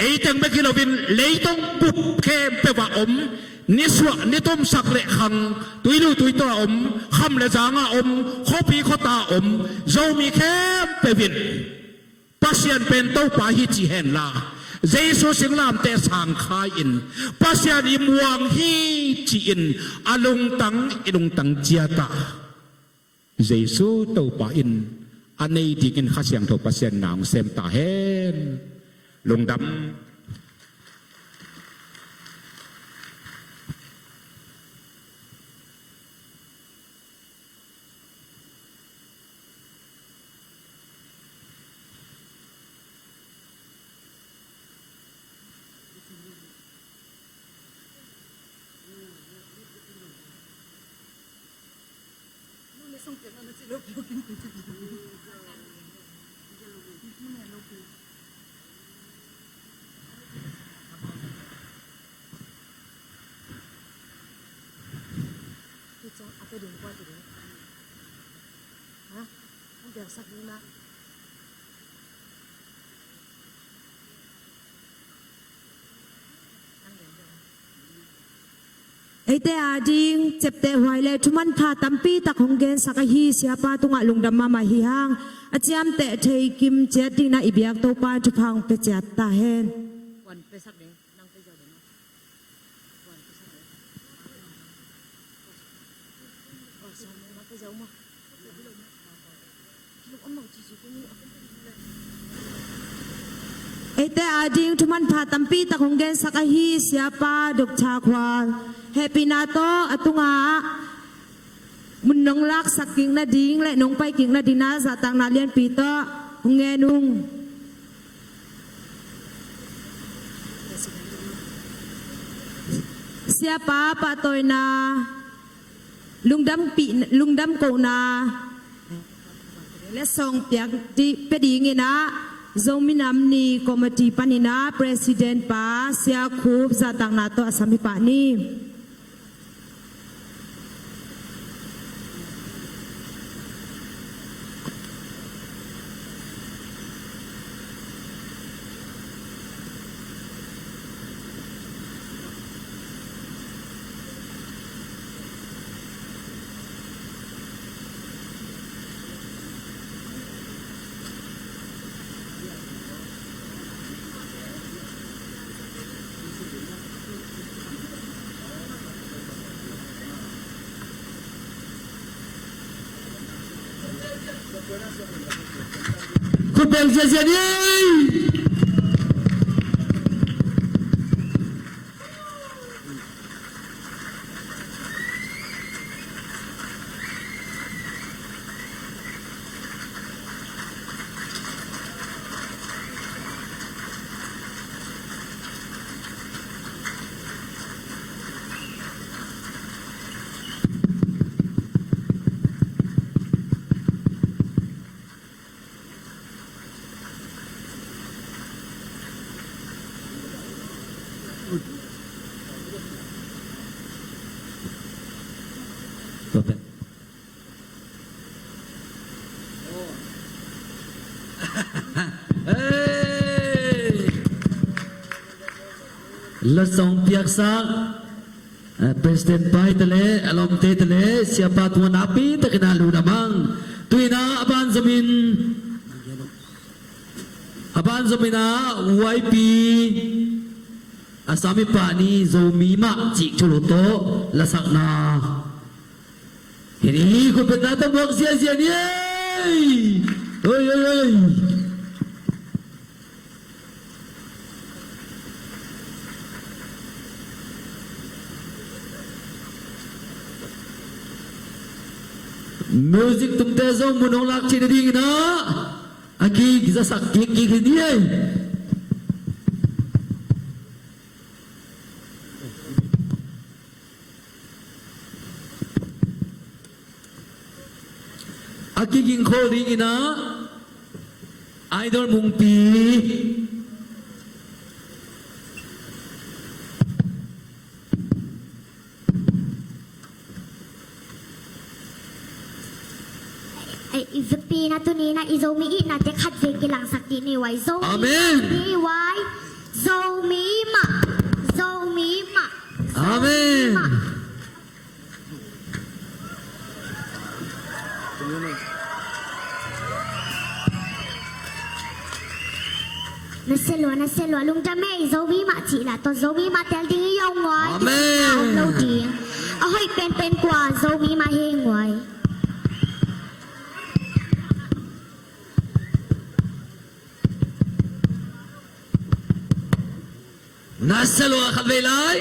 Ei teng bek hi loin leitung bup khempeuh ah om, nisuah nitumsak le khang, tuilu tuitaw a om, kham le zang a om, khuapi khuata a om Zomi khempeuh in Pasian pen Topa hi ci henla, Jesu singlamteh sangkhai in Pasian i muang hi ci-in a lungtang i lungtang ciat a, Jesu Topa in a nei dingin Kha Siangtho Pasian in na hong sem ta hen. Lungdam. Eite ading ciaptehhuai le thumanpha tampi tak hong gensak ahi Siapa tungah lungdam mahmah hi hang. A ciamteh thei kim ciat dingin i biak Topa thupha hong pia ciat ta hen. Eite ading thumanpha tampi tak hong gensak ahi Siapa Dr. Khual, hehpihna tawh a tungah mun nong laksak kik nading le nong pai kik nadingin zahtakna lianpi tawh hong ngen ung. Siapa pahtawina, lungdampih, lungdam kohna le sawng piak dih, pia dingin ah Zomi Nam Ni Committee panin ah President pa Sia Khup zahtakna tawh a sam hi pah ni. Khut beng ziahziah ni. Hey! Lasong piaksak, eh, President pai tale, alomte tale, siapa tua nakpi takin a lungdam hang. Tu-in a ban zomin, a ban zomin a Y P a sami pah ni Zomi mah cih thulu tawh lasakna. Hini khutbetna tawh muak ziahziah ni ei. Oi, oi, oi. Music tumte zong mun hong lak cih nadingin ah a kizasak kikkik hi ni ei. A kigingkhol dingin ah Idol Mungpi. Ei, i Zomi na tuni na i Zomi itna te khat vei kilangsak dih ni uai. Zomi Amen. Ni uai. Zomi mah. Zomi mah. Amen. Zomi mah. Na sia lua, na sia lua, lungdam ei, Zomi mah cih lah tawh Zomi mah tel ding i yau nguai. Amen. Om lo ding. A hoih penpen kua Zomi mah hi nguai. Na sia lua khat vei lai.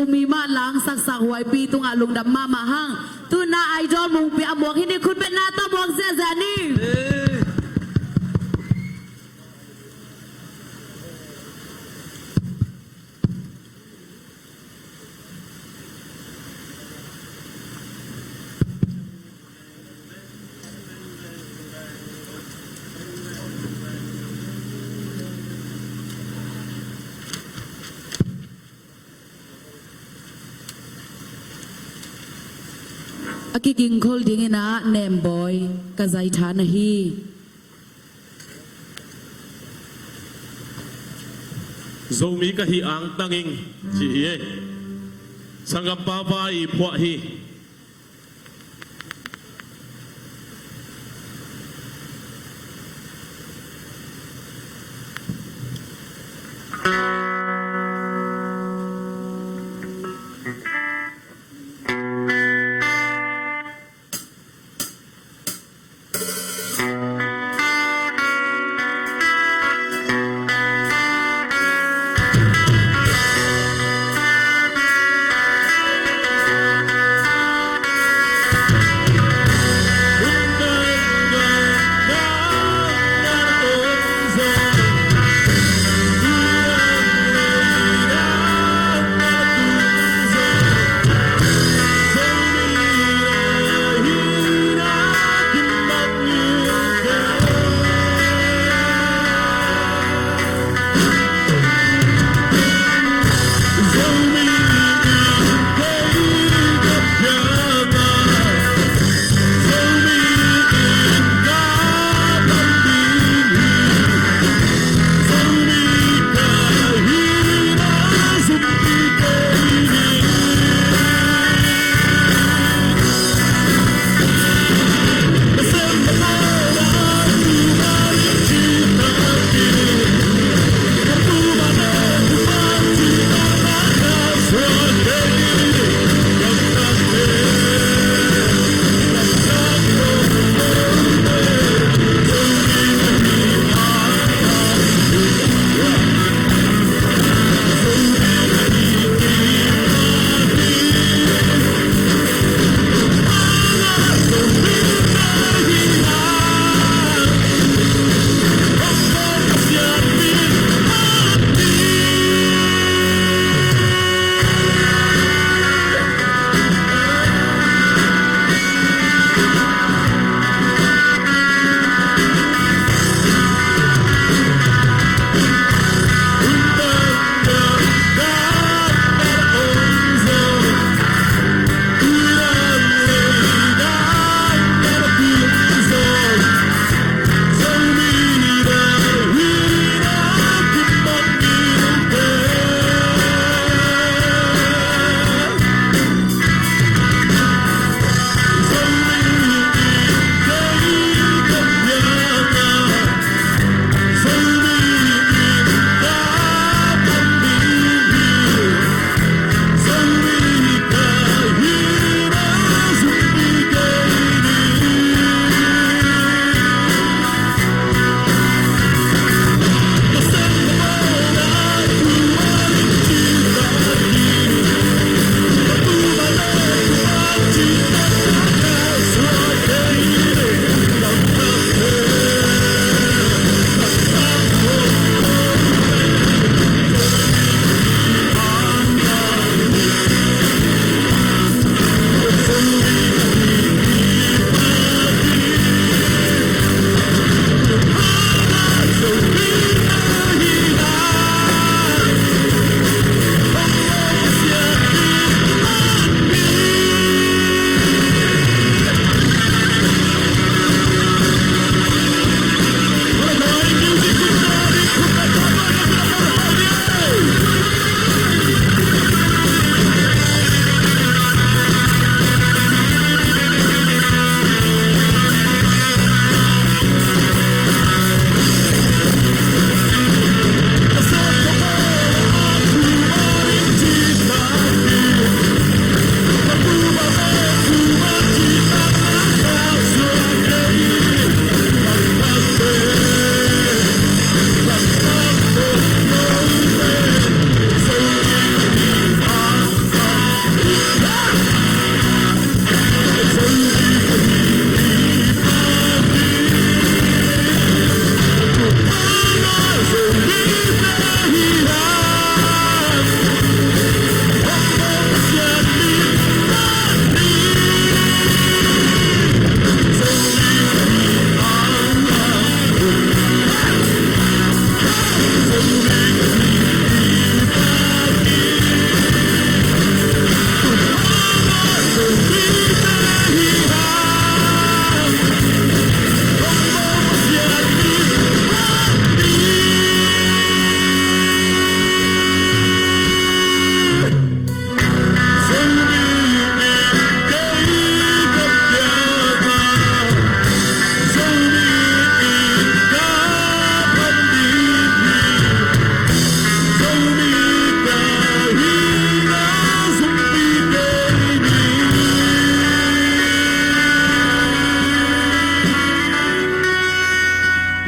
Zomi mah langsaksak huaipi tungah lungdam mahmah hang. Tuna idol mungpi a muak hi ni, khutbetna tawh muak ziahziah ni. A kigingkhol dingin ah Nembawi ka zaitha na hi. Zomi ka hi angtang ing ci hi e. Sanggampa vai phuah hi.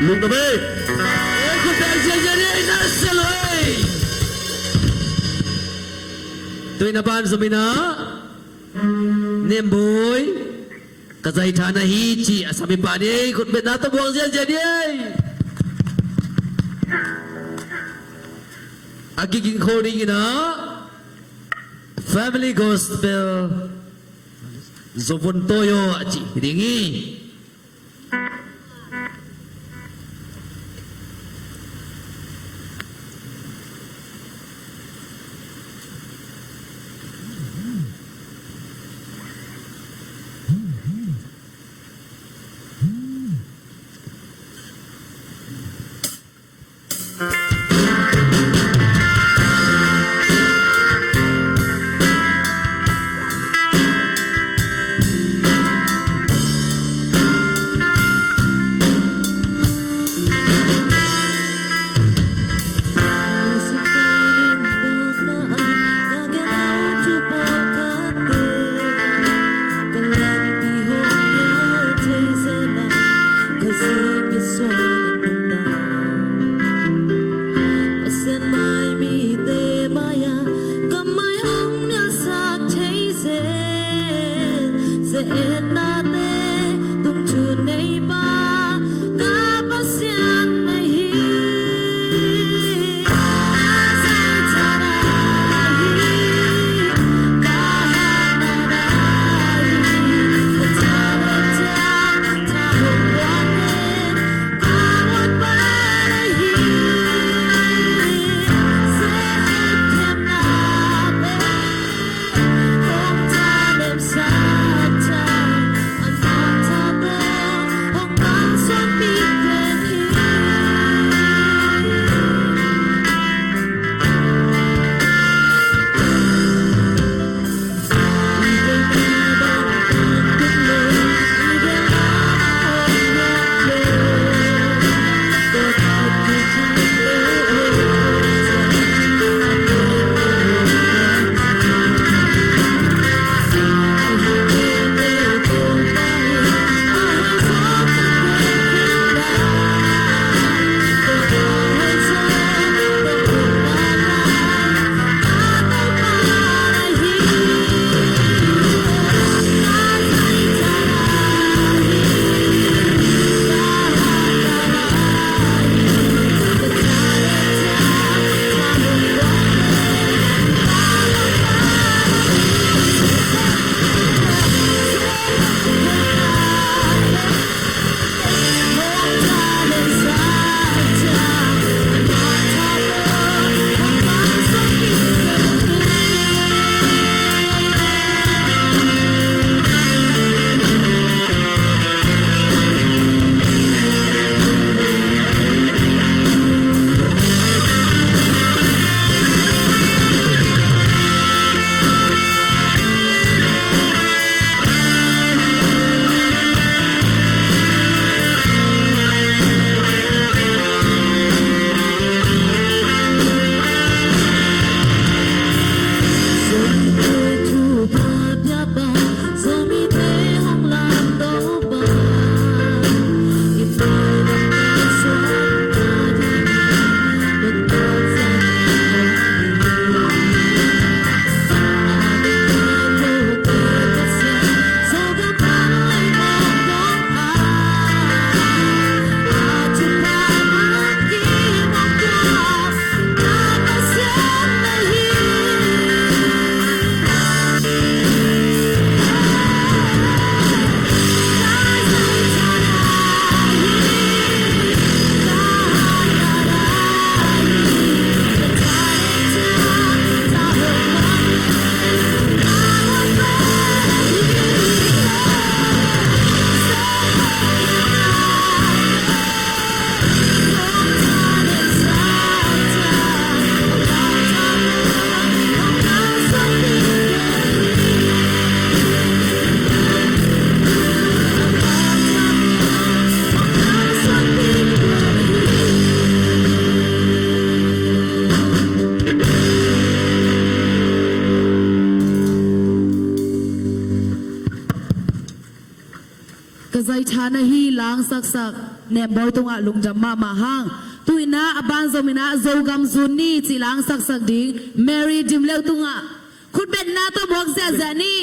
Lungdam ei. Ei, khut beng ziahziah ni ei, na sia lo ei. Tua in a ban zom in a, Nembawi, ka zaitha na hi ci a sam i pa ni ei, khut beng na tawh buang ziahziah ni ei. A kiging khol ding in a, Family Gospel, Zo Vun Tawi Aw a ci ding hi. Ka zaitha na hi, langsaksak. Nembawi tungah lungdam mahmah hang. Tu-in ah a banzom in ah Zogam Zun ni cih langsaksak ding Mary Dimleuh tungah khutbetna tawh muak ziahziah ni.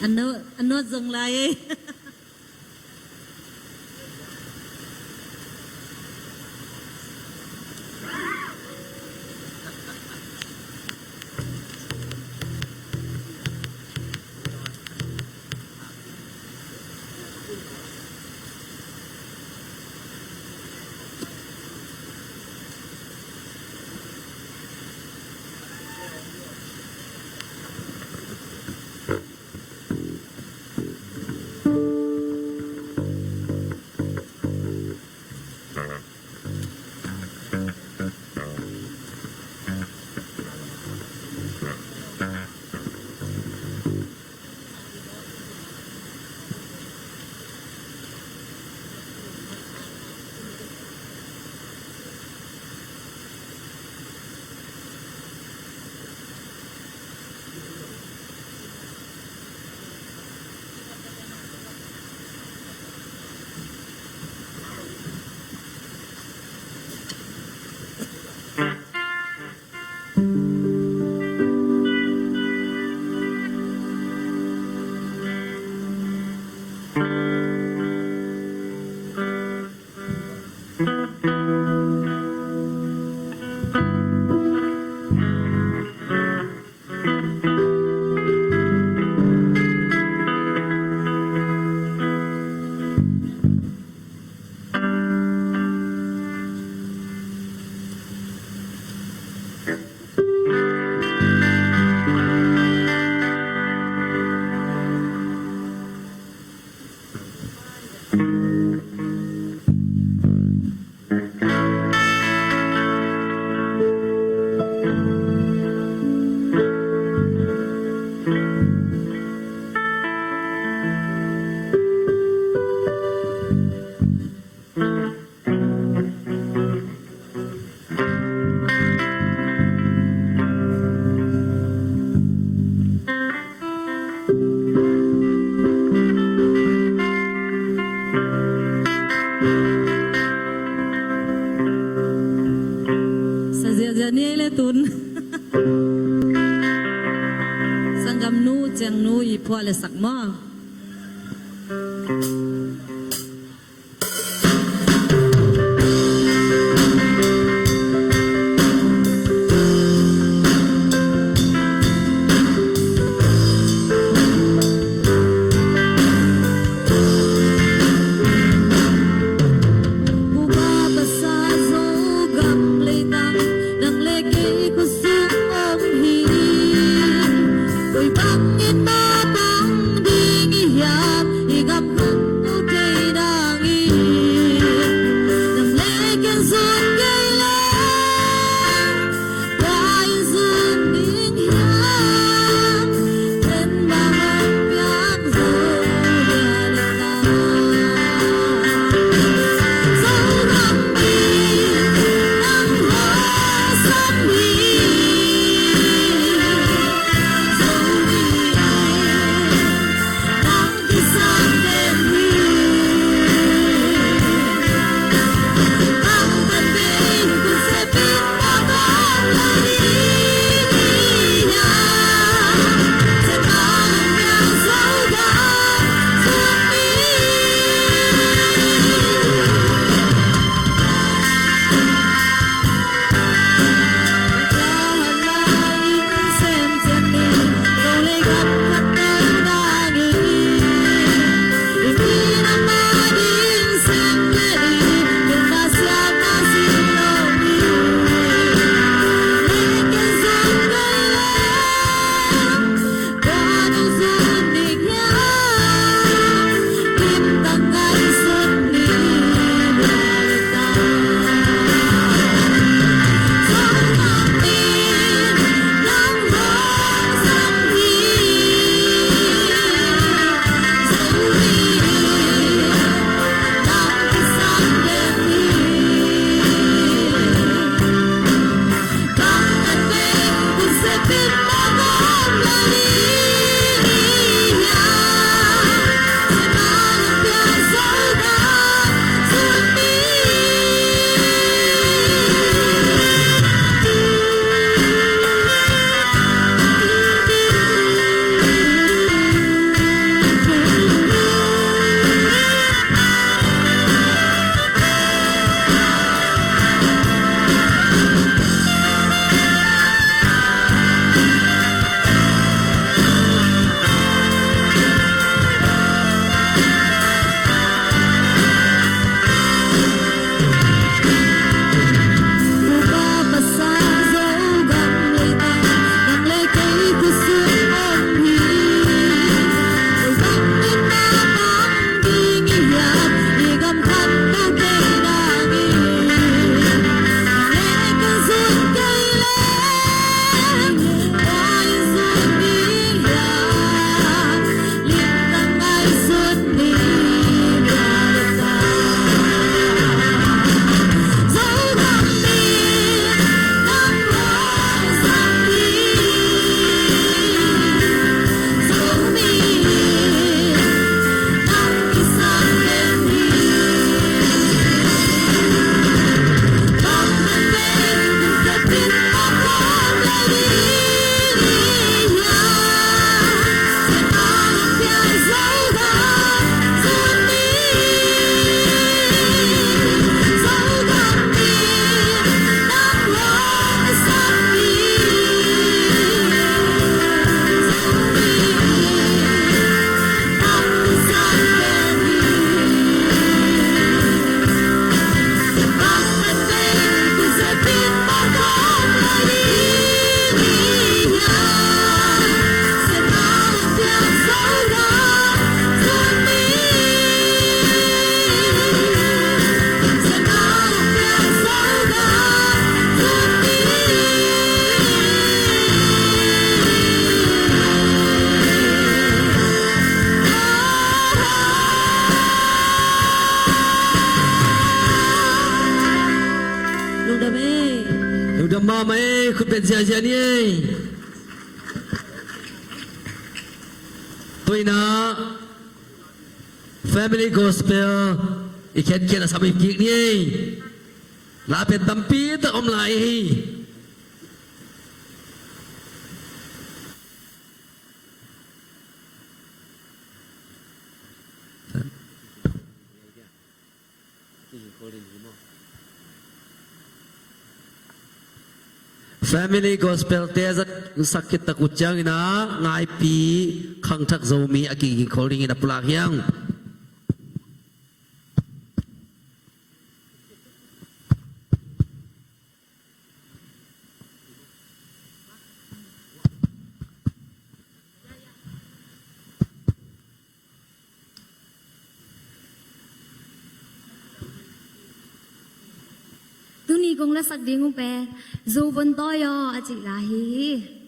A nuat, a nuat zong lai e. Ni ei le tun. Sanggamnu, ciangnu i phuah le sak maw. Upa pasal Zogam leitang, nang le kei khuasung om hi. Koi bangin mapang ding i hiam, i gam khangto thei nangin. Nang le ken zun kei leng, kua in zun ding hiam? Ken bang hong piak Zo lian in ta. Zo ram ding nang hong sam hi. Zo ding nang kisam den hi. Lungdam ei. Lungdam mahmah ei, khut beng ziahziah ni ei. Tuina Family Gospel i khenkhen a sam i kik ni ei. La pen tampi tak om lai hi. Family Gospel te a zat sak khit tak uh ciangin a ngaipi khangthak Zomi a kiging khol dingin a pulak hiang. Tuni kong lasak ding uh pen Zo Bon Tawi Aw a cih la hi.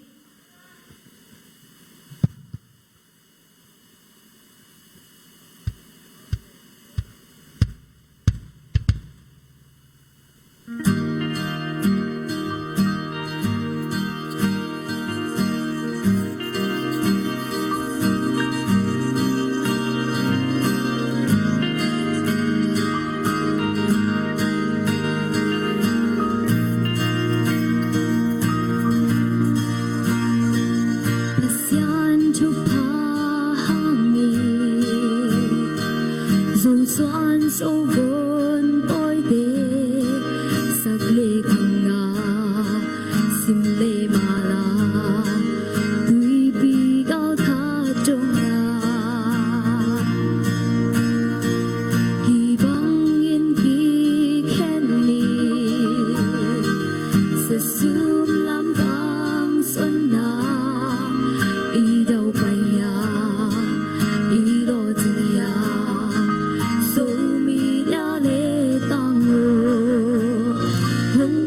Pasian thupha hangin Zo suan Zo Bon Tawite sak le khangna sim le mala tuipi galkhat dongna kibangin kikhen ni. Sasum lampang sonna i daupai a i lawcing a Zomi lia le tang uh hong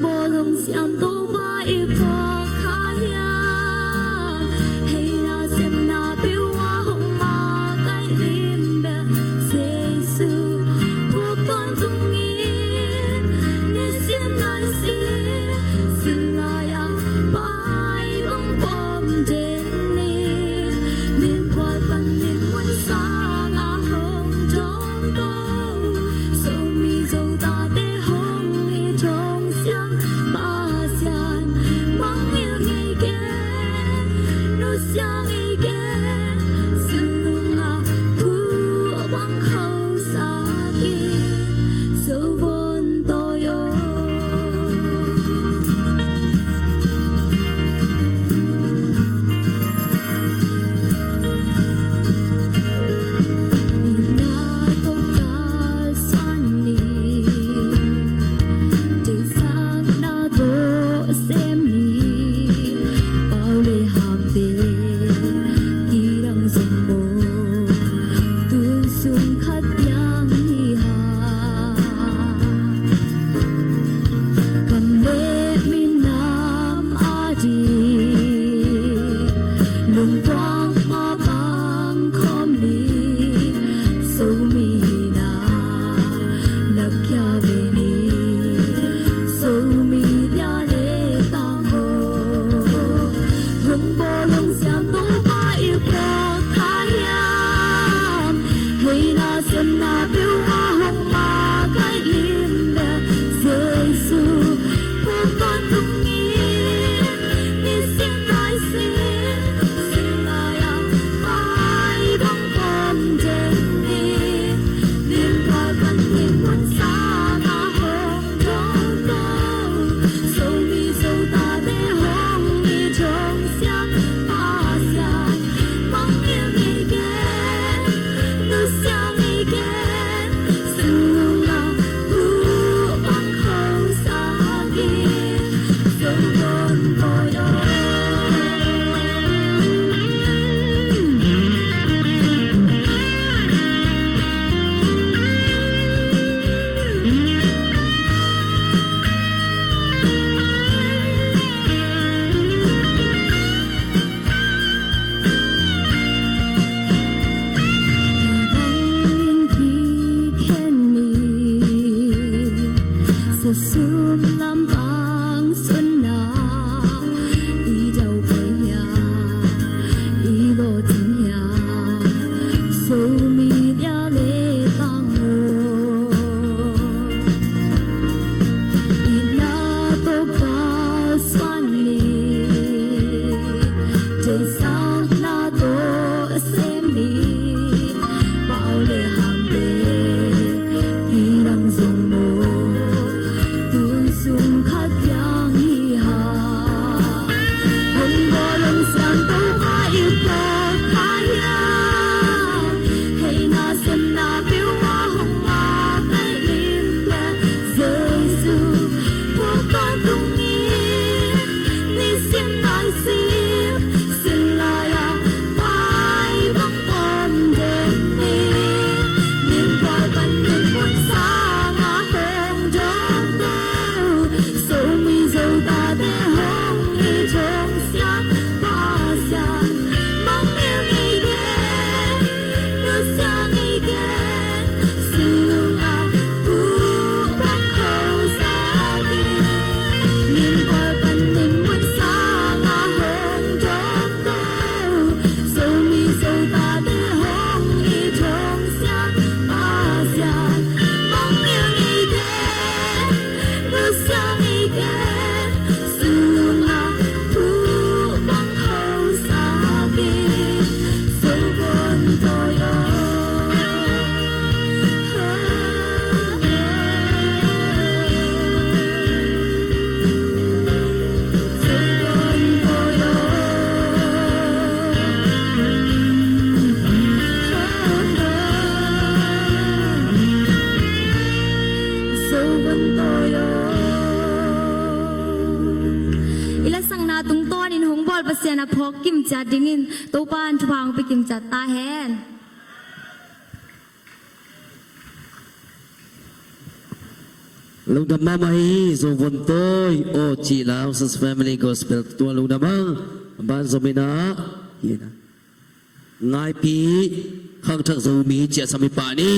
a tungtawnin hong bawl Pasian a phawk kimciat dingin Topa in thupha hong pia kimciat ta hen. Lungdam mahmah hi. Zo vun tawi aw cih la Hong San Family Gospel tua lungdam hang. Ban zo mina hi na. Ngaipi, khangthak Zomi ciahsam hi pah ni.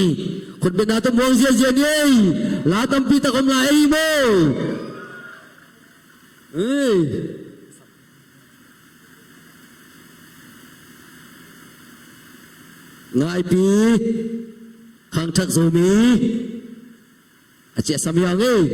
Khutbetna tawh muang ziazia ni ei. La tampi tak om lai ei maw. Ei. Ngaipi, khangthak Zomi a ciahsam hi hang ei.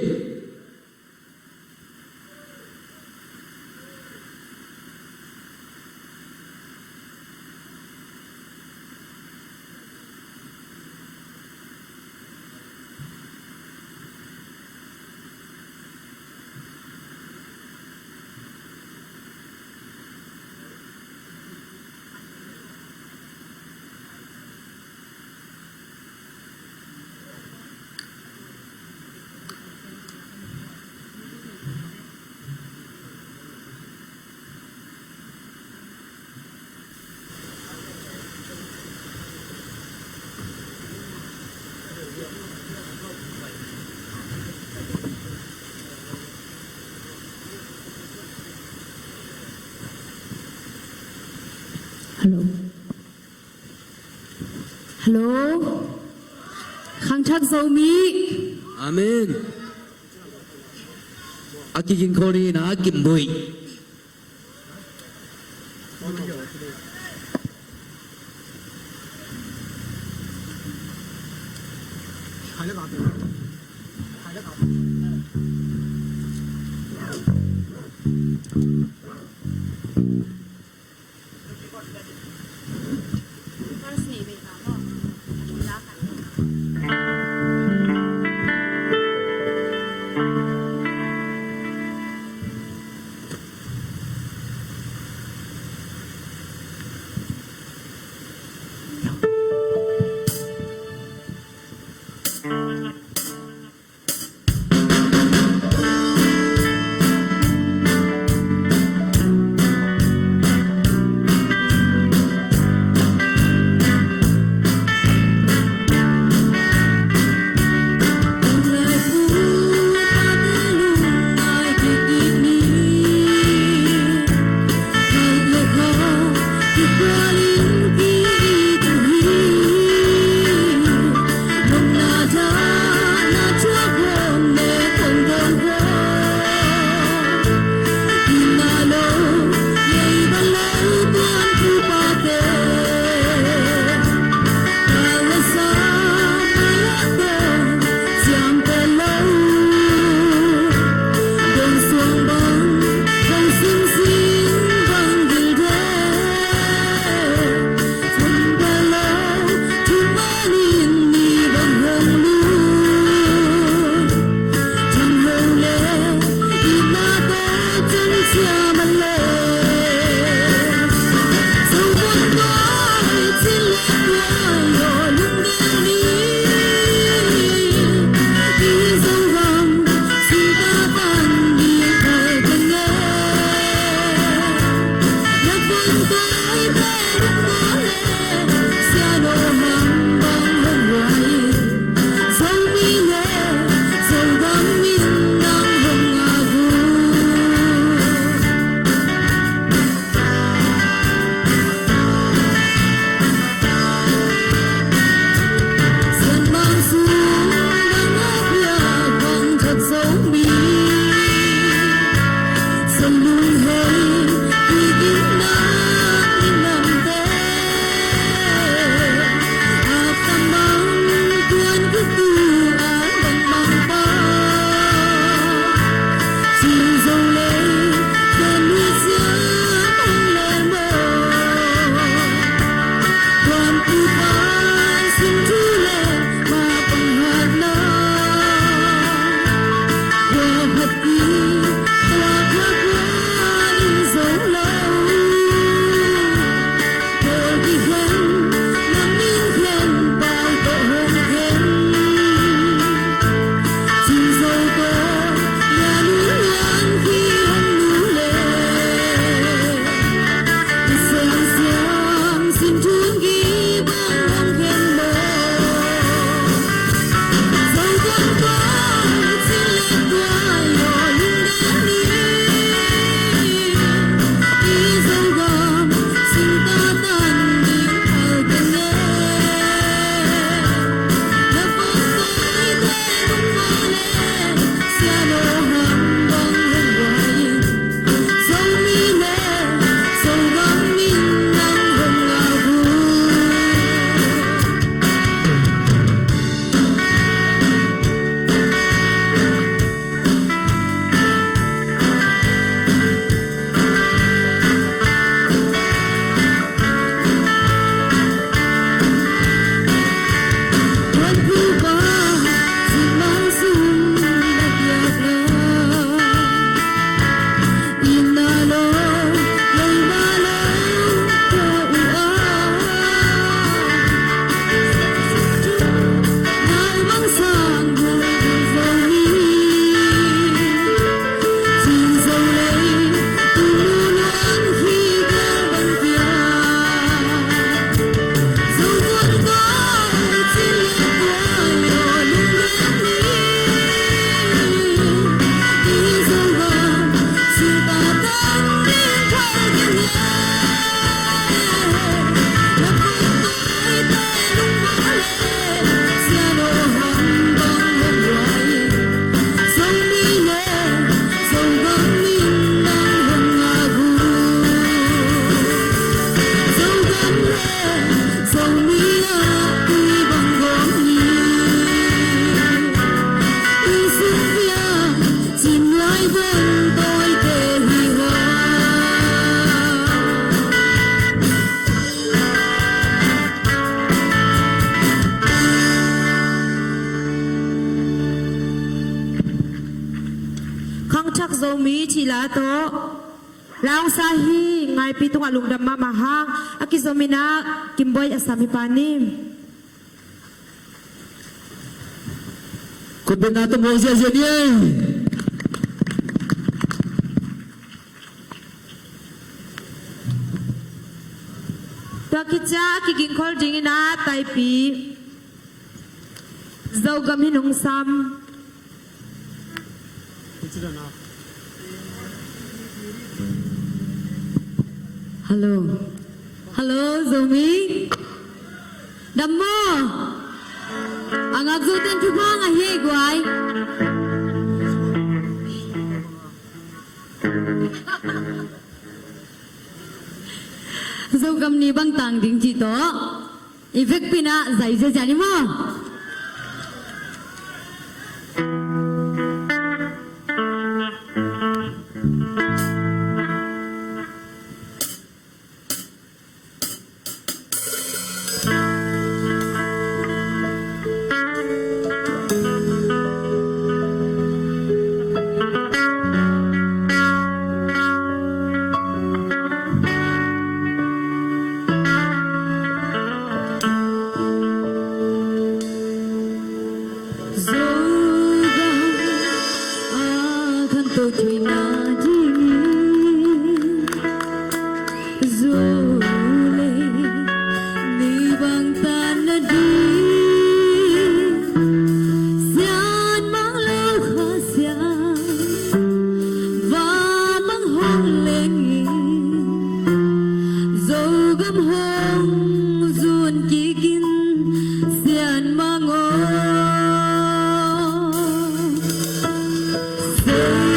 Hello. Hello. Khangthak Zomi. Amen. A kiging khawh ni na kimbuih. Mangthak Zomi cih la tawh la hong sa hi. Ngaipi tungah lungdam mahmah hang. A kizomin ah Kim Bawi a sam hi pa ni. Khutbetna tawh muang ziahziah ni ei. Tua khit ciang a kigingkhol dingin ah Taipi Zogam hi nung sam. Hello. Hello, Zomi. Dam maw? A ngak Zoten thupha ngah hi ei guai. Zogam ni bang tang ding cih tawh i vekpi-in ah zai ziahziah ni maw? Zogam a khanto thuina dingin, Zolei ni bangtan nading, sianmang lo Kha Siangtho va mang hong lengin, Zogam hong zun kikin, sianmang aw. Zogam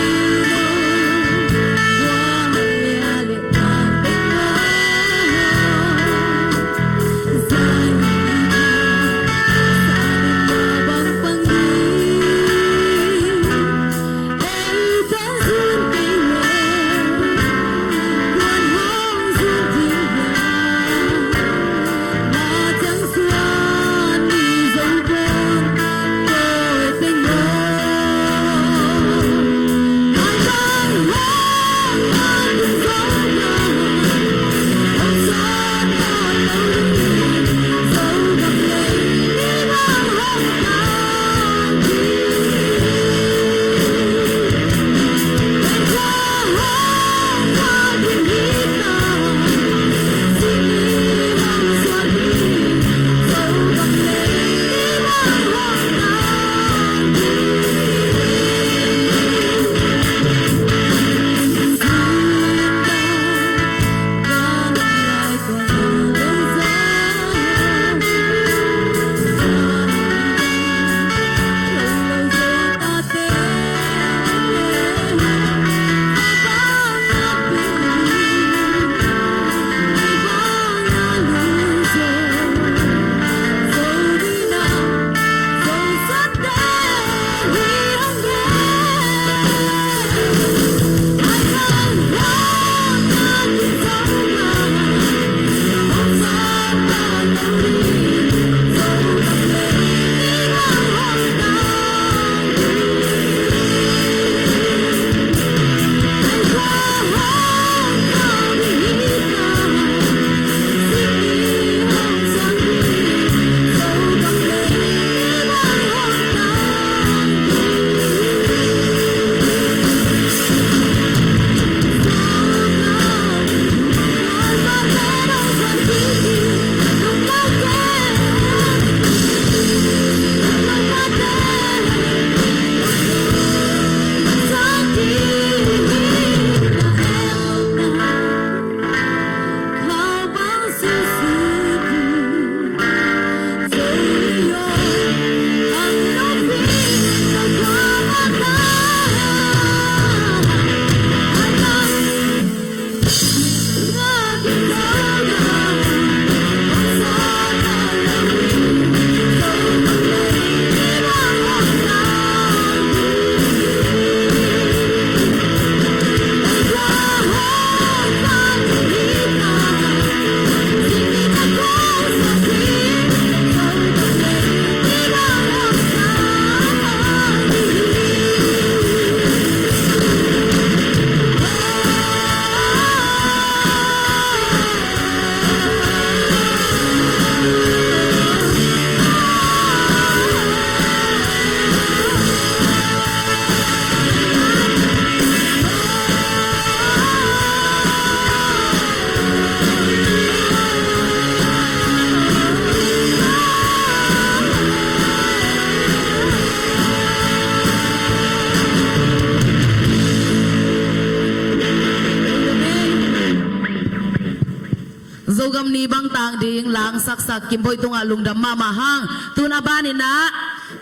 Zogam ni bang tang ding langsaksak Kim Bawi tungah lungdam mahmah hang. Tun a ban in ah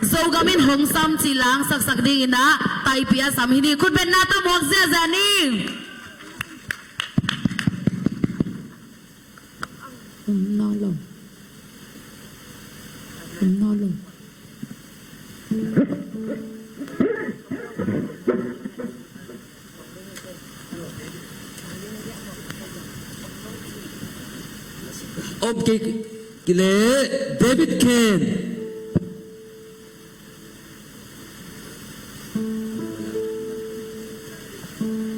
Zogam in hong sam cih langsaksak ding in ah Taipei a sam hi ni. Khutbetna tawh muak ziahziah ni. Um, no lo. Um, no lo. Om kik kile David Ken.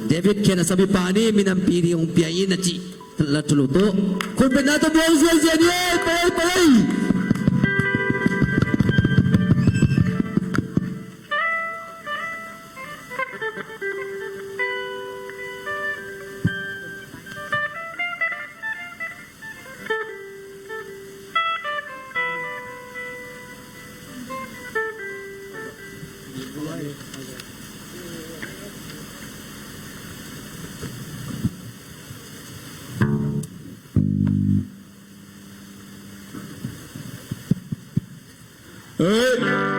David Ken a samipa ni, minampi ding hong pia in a cih la thulu tu. Khutbetna tawh muak ziahziah ni, pai, pai. Amen.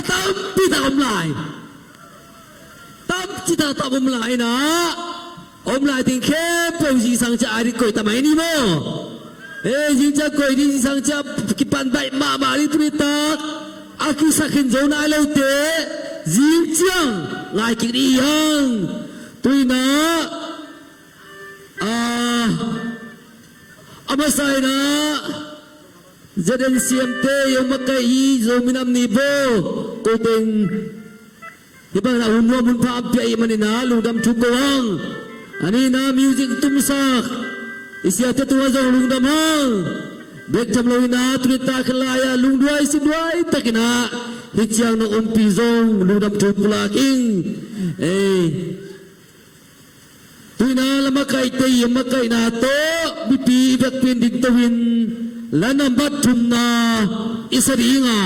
tampi tak om lai. Tam citak tak om lai inah, om lai ding khempeuh zingsang ciang a ding koi ta mai ni maw? Eh, zing ciang koi ding, zingsang ciang kipan baih mahmah ding, tuni tak a kisak khin zo nai lote zing ciang ngai kik ding hi hang. Tu inah, ah, a masa inah Z N C M te i hong makaih hi, Zo minam ni bo. Ko teng hih bangin a hun nuam hun pha hong pia ahih manin ah lungdam thu ko hang. A nihna music tumsak i siate tungah zong lungdam hang. Bek tham lo inah tuni tak khin lai-ah lungduai siduai takin ah hih ciang nong ompih zong lungdam thu pulak ing. Ei. Tu inah la makaihte i makaihna tawh mipi i vekpi in dingto in la nambat thumna i sa ding a,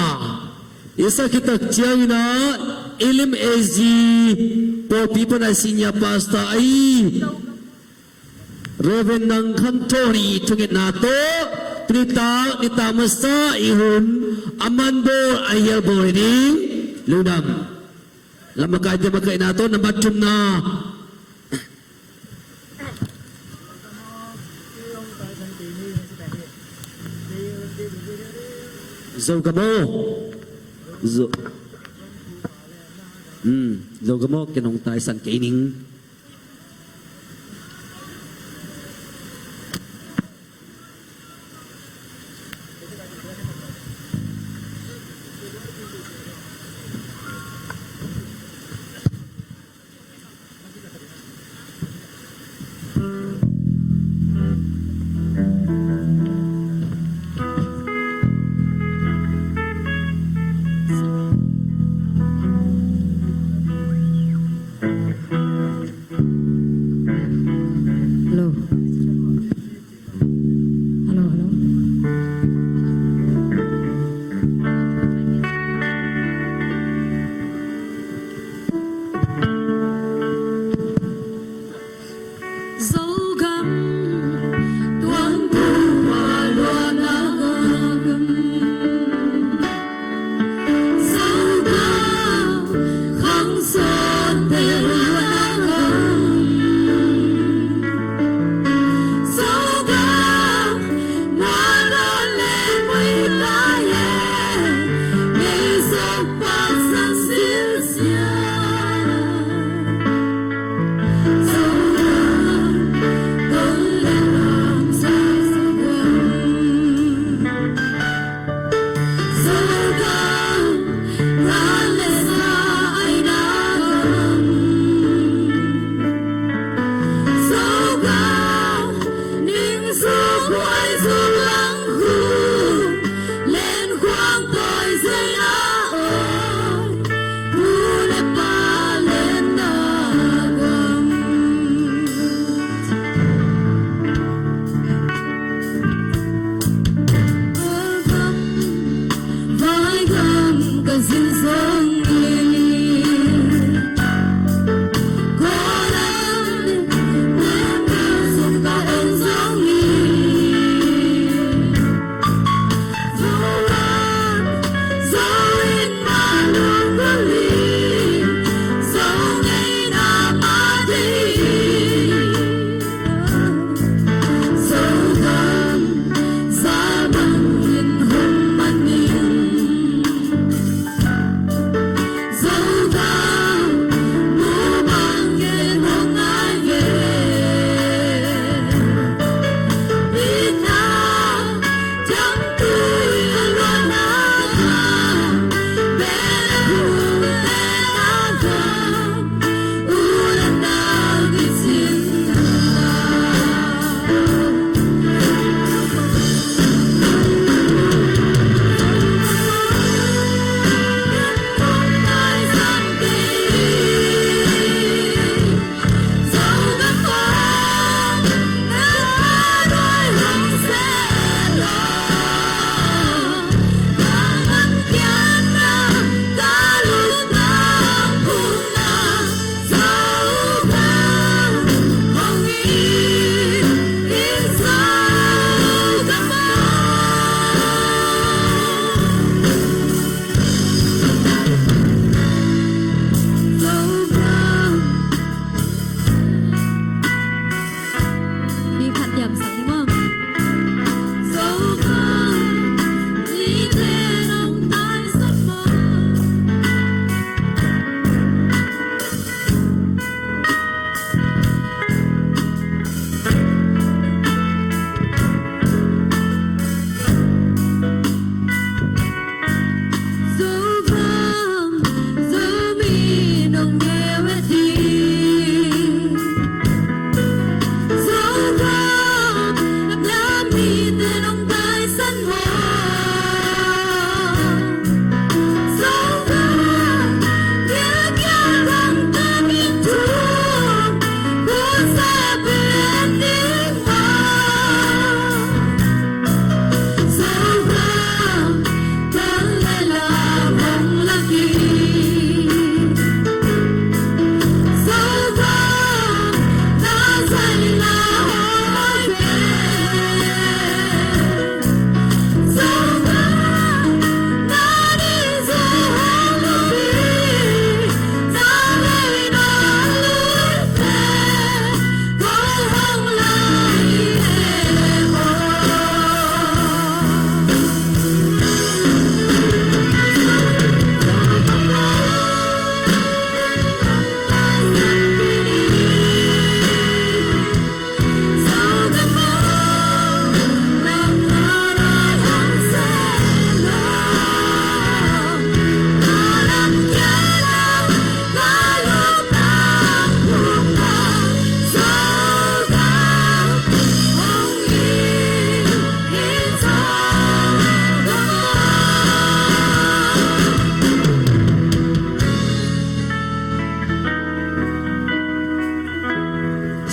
i sa khit tak ciang inah Elim A Z pawlpi pan a senior pastor ahi Reverend Nang Khan Tony thungetna tawh tuni tak nitak masa i hun a man bawl a hial bawl hi ding. Lungdam. La makaihte makaihna tawh nambat thumna. Zo ka maw? Zo. Hmm, zo ka maw? Ken hong taisan kei ning.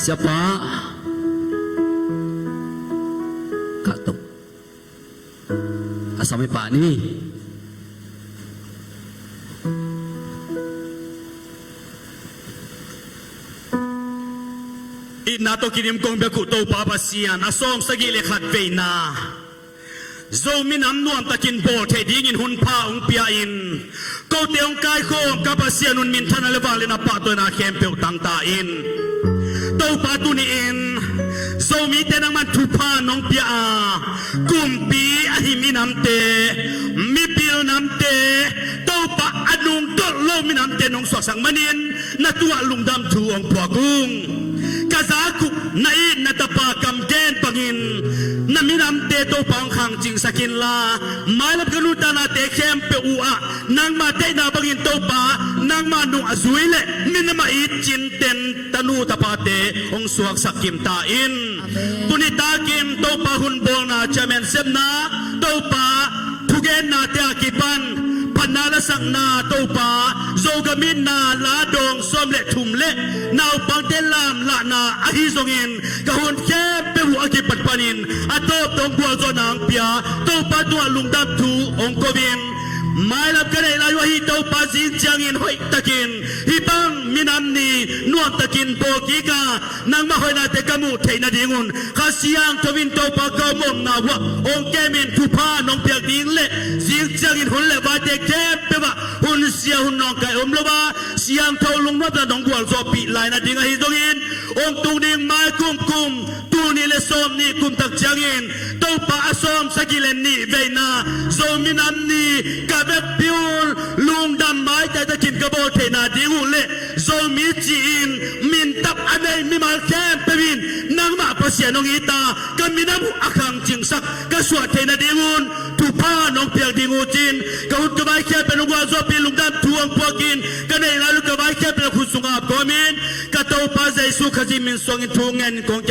Siapa. Kah tuk. A sami pa ni. Itna tawh kidim kong bek uh Topa Pasian, a sawm sagih le khat veina Zomi nam nuamtakin bawl theih dingin hun pha hong pia in, kote hong kaikhawm ka Pasian un minthanna le vangliatna pahtawina khempeuh tang ta in. Topa tuni-in Zomite nangman thupha nong pia a, kumpi a him i namte, mipil namte, Topa a nungdolh lo minamte nong suaksak manin na tungah lungdam thu hong puak ung. Ka zakup na it na tapa kam gen bangin na minamte Topa hong khangcingsak inla, mailam ka nuntaknate khempeuh uh ah nangma deihna bangin Topa nangma nung a zui le minam a it cinten tanu tapate hong suaksak kim ta in. Amen. Tuni takin Topa hun bawlna chairman sepna Topa thugennate a kipan phatna lasakna Topa Zogamitna la dawng sawm le thum le naupangte lamlahna ahi zongin ka hun khempeuh uh a kipat panin a tawp dong gualzawhna hong pia Topa tungah lungdam thu hong ko in. Mailam ka neih lai uh ahi Topa zing ciangin hoih takin hih bang minam ni nuam takin bawl kik a nangmah hoihnate ka muh theih nadingun Kha Siangtho in Topa ka omna uh ah hong kemin thupha nong piak ding le zing ciangin hun le vaite khempeuh ah hun sia hun nawngkai om lo a siangtho lungnuamna nong gualzawhpih lai nading ahi zongin hong tung ding mai kumkum tul nih le sawm nih kum tak ciangin Topa a sawm sagih le nih veina Zomi nam ni ka vekpi un lungdam maitai takin ka bawl theihna ding uh le Zomi ci-in mintap a nei mimal khempeuh in nangmah Pasian hong it a ka minam uh a khangcingsak ka suah theih nadingun thupha nong piak ding uh cin ka hun ka vai khempeuh nong gualzawhpih lungdam thu hong puakin ka neih lai uh ka vai khempeuh khut sungah kawmin ka Topa Jesu Khazih min suangin thu ngen kong